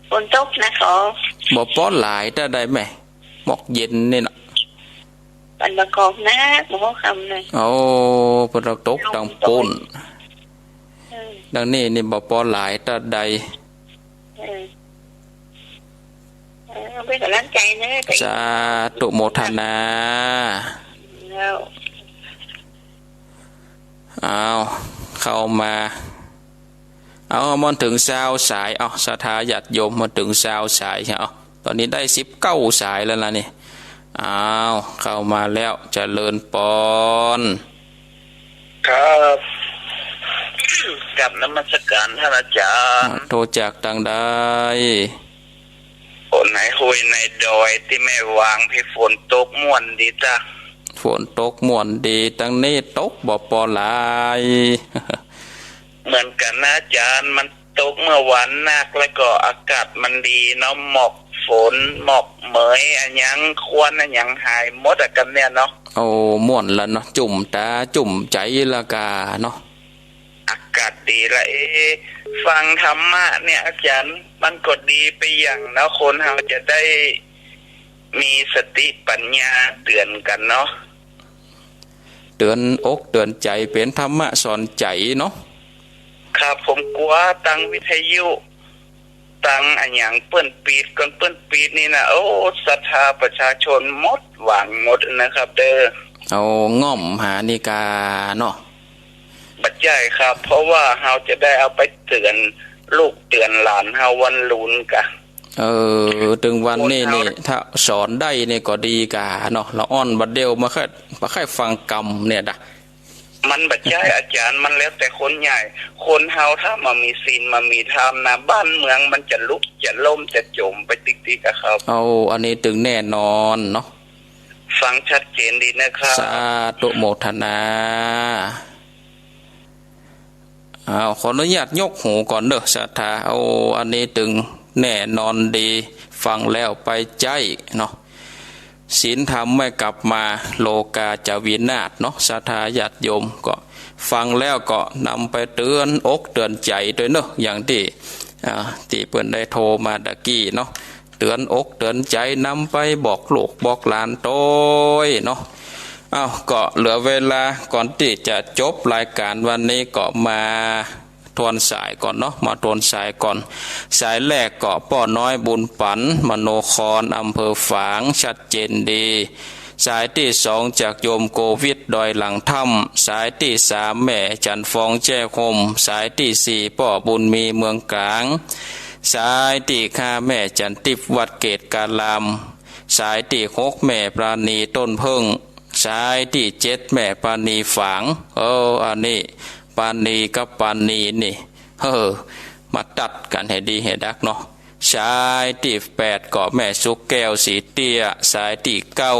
ฝนตกนะขอ บ่ปอหลายตาใดแม่ หมอกเย็นนี่นะ บ้านบางกอกนะ บ่ค่ำนะ โอ้ เปิ้นตกตังปู้น เออ ดังนี้นี่บ่ปอหลายตาใด เออ เออ เป๋นก๋ำลังใจ๋เนาะ สาธุโมทนา แล้ว อ้าว เข้ามา เอา มันเถิงซาวสาย เอา ศรัทธาญาติโยม มันเถิงซาวสาย เอา ต๋อนนี้ได้สิบเก้าสายแล้วนะนี่ อ้าว เข้ามาแล้ว เจริญปอน ครับ กราบนมัสก๋านต้านอาจ๋ารย์ โทรจากตังใด โอ้ ในห้วยในดอยตี้แม่วาง ตี้ฝนตกม่วนดีจ้ะ ฝนตกม่วนดี ตังนี้ตกบ่ปอหลาย เหมือนกั๋นนะอาจ๋ารย์ มันตกเมื่อวานนัก แล้วก็อากาศมันดีเนาะ หมอกฝน หมอกเหมยอะหยัง ควันอะหยังหายหมดอะ กำเนี่ยเนาะ โอ้ ม่วนละเนาะ จุ่มต๋าจุ่มใจ๋ละก้าเนาะ อากาศดีละ เอ๊ะ ฟังธรรมะเนี่ยอาจ๋ารย์ มันก็ดีไปอย่างเนาะ คนเฮาจะได้มีสติปัญญาเตื๋อนกั๋นเนาะ เตื๋อนอกเตื๋อนใจ๋ เป๋นธรรมะสอนใจ๋เนาะ ครับ ผมกั๋วตังวิทยุ ตังอะหยังเปิ้นปิด ก่อนเปิ้นปิดนี่นะ โอ้ ศรัทธาประชาชนหมดหวังหมดนะครับเด้อ เอาง่อมหานี่ก้าเนาะ บ่ใจ้ครับ เพราะว่าเฮาจะได้เอาไปเตื๋อนลูกเตื๋อนหลานเฮาวันลุนก้า เออ ตึงวันนี้นี่ คนเฮา ถ้าสอนได้นี่ก็ดีก้าเนาะ ละอ่อนบ่าเดี่ยวมาแค่ มาแค่ฟังกำเนี่ยนะ มันบ่ใจ้อาจ๋ารย์ มันแล้วแต่คนใหญ่ คนเฮาถ้าบ่มีศีลบ่มีธรรมนะ บ้านเมืองมันจะลุกจะล้มจะจ๋มไปติ๊กๆ อะครับ เอา อันนี้ตึงแน่นอนเนาะ ฟังชัดเจนดีนะครับ สาธุโมทนา อ้าว ขออนุญาตยกหูก่อนเด้อศรัทธา เอา อันนี้ตึงแน่นอนดี ฟังแล้วไปใจ๊เนาะ ศีลธรรมไม่กลับมา โลกาจะวินาศเนาะ ศรัทธาญาติโยม ก็ฟังแล้วก็นำไปเตื๋อนอกเตื๋อนใจ๋ตวยเนาะ อย่างตี้ อ่า ตี้เปิ้นได้โทรมาตะกี้เนาะ เตื๋อนอกเตื๋อนใจ๋ นำไปบอกลูกบอกหลานตวยเนาะ อ้าว ก็เหลือเวลาก่อนตี้จะจบรายก๋านวันนี้ ก็มาทวนสายก่อนเนาะ มาทวนสายก่อน สายแรกก็ป้อน้อยบุญปั๋น มโนคร อำเภอฝาง ชัดเจนดี สายตี้สองจากโยมโกวิท ดอยหลังถ้ำ สายตี้สามแม่จั๋นฟอง แจ้ฮ่ม สายตี้สี่ป้อบุญมี เมืองก๋าง สายตี้ห้าแม่จั๋นติ๊บ วัดเกตุการาม สายตี้หกแม่ปราณี ต้นเผิ้ง สายตี้เจ็ดแม่ปราณี ฝาง เออ อันนี้ปราณีกับปราณีนี่ เออ มาตัดกั๋นหื้อดีหื้อดักเนาะ สายตี้แปดก็แม่สุขแก้ว สีเตี้ย สายตี้เก้า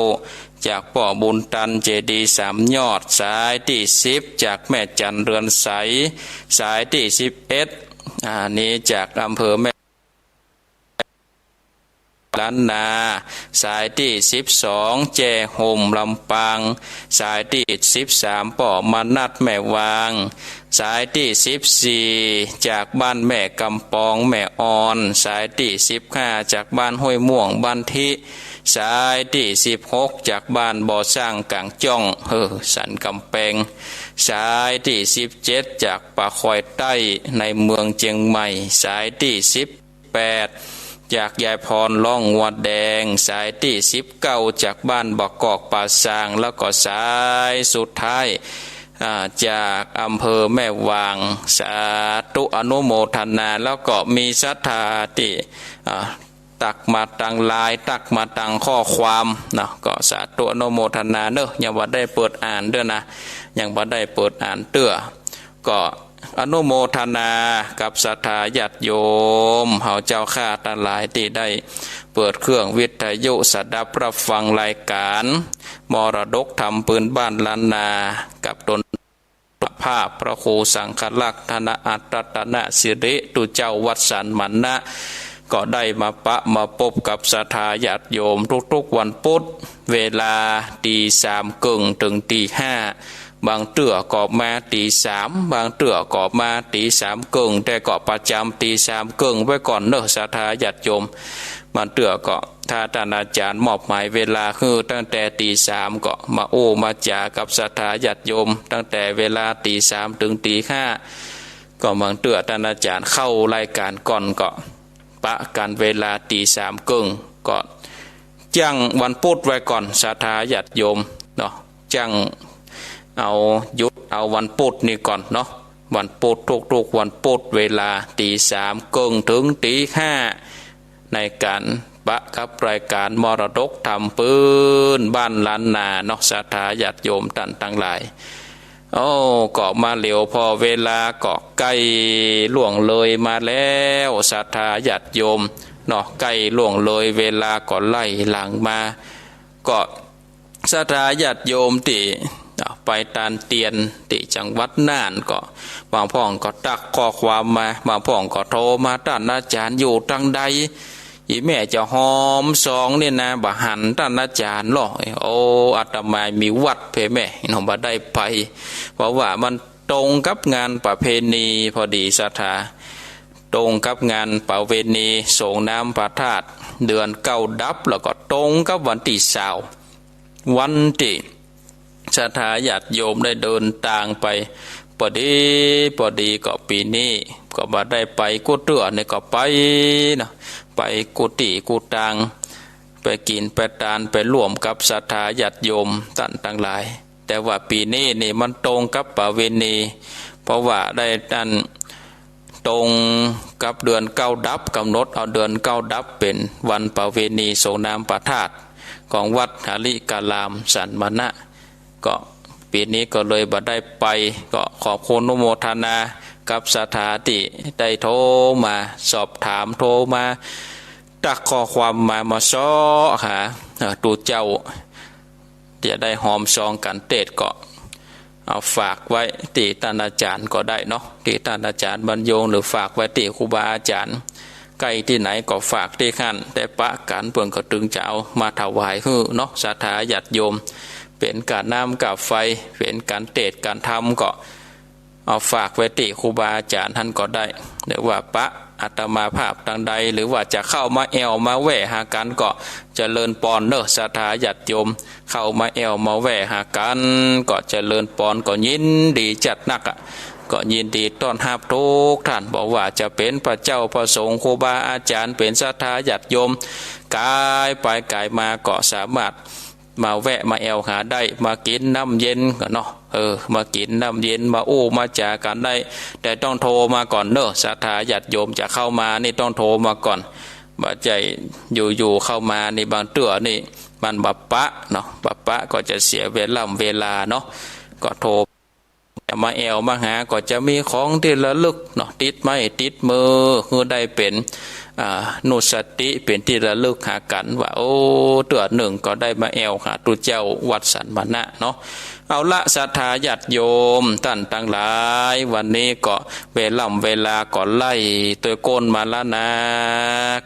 จากป้อบุญตัน เจดีย์สามยอด สายตี้สิบจากแม่จั๋น เรือนใส สายตี้สิบเอ็ด อันนี้จากอำเภอแม่ ล้านนา สายตี้สิบสอง แจ้ฮ่ม ลำปาง สายตี้สิบสาม ป้อมนัส แม่วาง สายตี้สิบสี่ จากบ้านแม่กำปอง แม่อ่อน สายตี้สิบห้า จากบ้านห้วยม่วง บ้านทิ สายตี้สิบหกจากบ้านบ่อสร้างก๋างจ้อง เออ สันก๋ำแปง สายตี้สิบเจ็ดจากป่าคอยใต้ในเมืองเจียงใหม่ สายตี้สิบแปดจากยายพรล่องงัวแดง สายตี้สิบเก้าจากบ้านบ่อกอกป่าซาง แล้วก็สายสุดท้าย อ่า จากอำเภอแม่วาง สาธุอนุโมทนา แล้วก็มีศรัทธาตี้ อ่า ตักมาตังไลน์ ตักมาตังข้อความเนาะ ก็สาธุอนุโมทนาเนาะ ยังบ่ได้เปิดอ่านเตื้อนะ ยังบ่ได้เปิดอ่านเตื้อ ก็อนุโมทนากับศรัทธาญาติโยมเฮาเจ้าข้าตังหลายตี้ได้เปิดเครื่องวิทยุสดับรับฟังรายก๋านมรดกธรรมปื้นบ้านล้านนา กับตน ภาพพระครูสังฆรักษ์ธนอัตตนสิริ ตุ๊เจ้าวัดสันมณะ ก็ได้มาปะมาปบกับศรัทธาญาติโยมทุกๆวันปุธ เวลาตีสามเกิ่งเถิงตีห้า บางเตื้อก็มาตีสาม บางเตื้อก็มาตีสามเกิ่ง แต่ก็ประจ๋ำตีสามเกิ่งไว้ก่อนเนาะ ศรัทธาญาติโยม บางเตื้อก็ ถ้าต้านอาจ๋ารย์มอบหมายเวลาหื้อตั้งแต่ตีสาม ก็มาอู้มาจ๋ากับศรัทธาญาติโยม ตั้งแต่เวลาตีสามเถิงตีห้า ก็บางเตื้อต้านอาจ๋ารย์เข้ารายก๋านก่อน ก็ปะกั๋นเวลาตีสามเกิ่ง ก็จั้งวันปุธไว้ก่อน ศรัทธาญาติโยมเนาะ จั้งเอาหยุดเอาวันปุธนี่ก่อนเนาะ วันปุธ ทุกๆวันปุธ เวลาตีสามเกิ่งเถิงตีห้า ในก๋านปะกับรายก๋านมรดกธรรมปื้นบ้านล้านนาเนาะ ศรัทธาญาติโยมต้านตังหลาย โอ้ ก็มาเหลียวผ่อเวลาก็ใก้ล่วงเลยมาแล้ว ศรัทธาญาติโยมเนาะ ใก้ล่วงเลยเวลาก็ไล่หลังมา ก็ ศรัทธาญาติโยมตี้ไปตานเตียนตี้จังหวัดน่านก็ บางพ่องก็ตักข้อความมา บางพ่องก็โทรมา ต้านอาจ๋ารย์อยู่ตางใด อี่แม่เจ้าหอมซองนี่นา บ่หันต้านอาจ๋ารย์ลอ โอ้ อาตมามีวัดแผ่แม่เนาะ บ่ได้ไป เพราะว่ามันตรงกับงานประเพณีพอดีศรัทธา ตรงกับงานประเวณีสรงน้ำพระธาตุ เดือนเก้าดับ แล้วก็ตรงกับวันตี้ซาว วันตี้ศรัทธาญาติโยมได้เดินตางไป ปอดี ปอดีก็ปี๋นี้ก็บ่ได้ไปกู้เตื้อ นี่ก็ไปเนาะ ไปกู้ตี้กู้ตาง ไปกิ๋นไปตาน ไปร่วมกับศรัทธาญาติโยมต้านตังหลาย แต่ว่าปี๋นี้นี่มันตรงกับประเวณี เพราะว่าได้อัน ตรงกับเดือนเก้าดับ ก๋ำหนดเอาเดือนเก้าดับเป๋นวันประเวณีสรงน้ำพระธาตุของวัดหริการามสันมณะ ก็ปี๋นี้ก็เลยบ่ได้ไป ก็ขอบคุณอนุโมทนากับศรัทธาตี้ได้โทรมาสอบถาม โทรมาตักข้อความมา มาเซาะหา เอ่อ ตุ๊เจ้า จะได้หอมซองก๋านเตศน์ก็ เอาฝากไว้ตี้ต้านอาจ๋ารย์ก็ได้เนาะ ตี้ต้านอาจ๋ารย์บรรยง หรือฝากไว้ตี้ครูบาอาจ๋ารย์ ใก้ตี้ไหนก็ฝากตี้หั้น แต่ปะกั๋นเปิ้นก็ตึงจะเอามาถวายหื้อเนาะ ศรัทธาญาติโยม เป๋นก๋าน้ำก๋าไฟ เป๋นก๋านเตศน์ก๋านธรรมก็ เอาฝากไว้ตี้ครูบาอาจ๋ารย์หั้นก็ได้ หรือว่าปะอาตมาภาพตางใด หรือว่าจะเข้ามาแอ่วมาแว่หากั๋นก็เจริญปอนเนาะ ศรัทธาญาติโยม เข้ามาแอ่วมาแว่หากั๋นก็เจริญปอน ก็ยินดีจัดนักอะ ก็ยินดีต้อนฮับกู้ต้าน บ่ว่าจะเป๋นพระเจ้าพระสงฆ์ครูบาอาจ๋ารย์ เป๋นศรัทธาญาติโยม ก๋ายไปก๋ายมาก็สามารถ มาแวะมาแอ่วหาได้ มากิ๋นน้ำเย็นกั๋นเนาะ เออ มากิ๋นน้ำเย็น มาอู้มาจ๋ากั๋นได้ แต่ต้องโทรมาก่อนเนาะ ศรัทธาญาติโยมจะเข้ามานี่ต้องโทรมาก่อน บ่ใจ้อยู่ๆเข้ามานี่ บางเตื้อนี่มันบ่ปะเนาะ บ่ปะก็จะเสียเวล่ำเวลาเนาะ ก็โทร จะมาแอ่วมาหาก็จะมีของตี้ระลึกเนาะ ติดไม้ติดมือ หื้อได้เป๋น อ่า นุสติ เป๋นตี้ระลึกหากั๋นว่า โอ้ เตื้อนึ่งก็ได้มาแอ่วหาตุ๊เจ้าวัดสันมณะเนาะ เอาละ ศรัทธาญาติโยมต้านตังหลาย วันนี้ก็เวล่ำเวลาก็ไล่ตวยก้นมาแล้วนา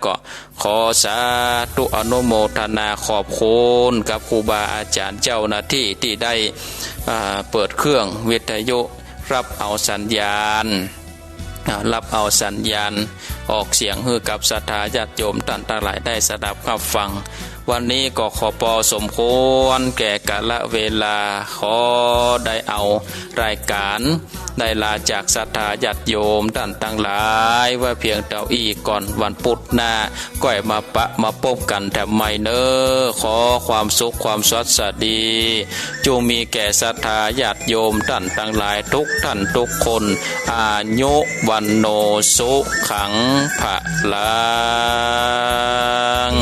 ก็ ขอสาธุอนุโมทนาขอบคุณกับครูบาอาจ๋ารย์เจ้าหน้าตี้ตี้ได้ อ่า เปิดเครื่องวิทยุฮับเอาสัญญาณ อ่า ฮับเอาสัญญาณออกเสียงหื้อกับศรัทธาญาติโยมต้านตังหลายได้สดับฮับฟัง วันนี้ก็ขอปอสมควรแก่กาละเวลา ขอได้เอารายก๋าน ได้ลาจากศรัทธาญาติโยมต้านตังหลายไว้เพียงเต้าอี้ก่อน วันปุธหน้าก้อยมาปะมาปบกั๋นแถมใหม่เน้อ ขอความสุขความสวัสดี จุ่งมีแก่ศรัทธาญาติโยมต้านตังหลายทุกท่านทุกคน อายุ วัณโณ สุขัง พลัง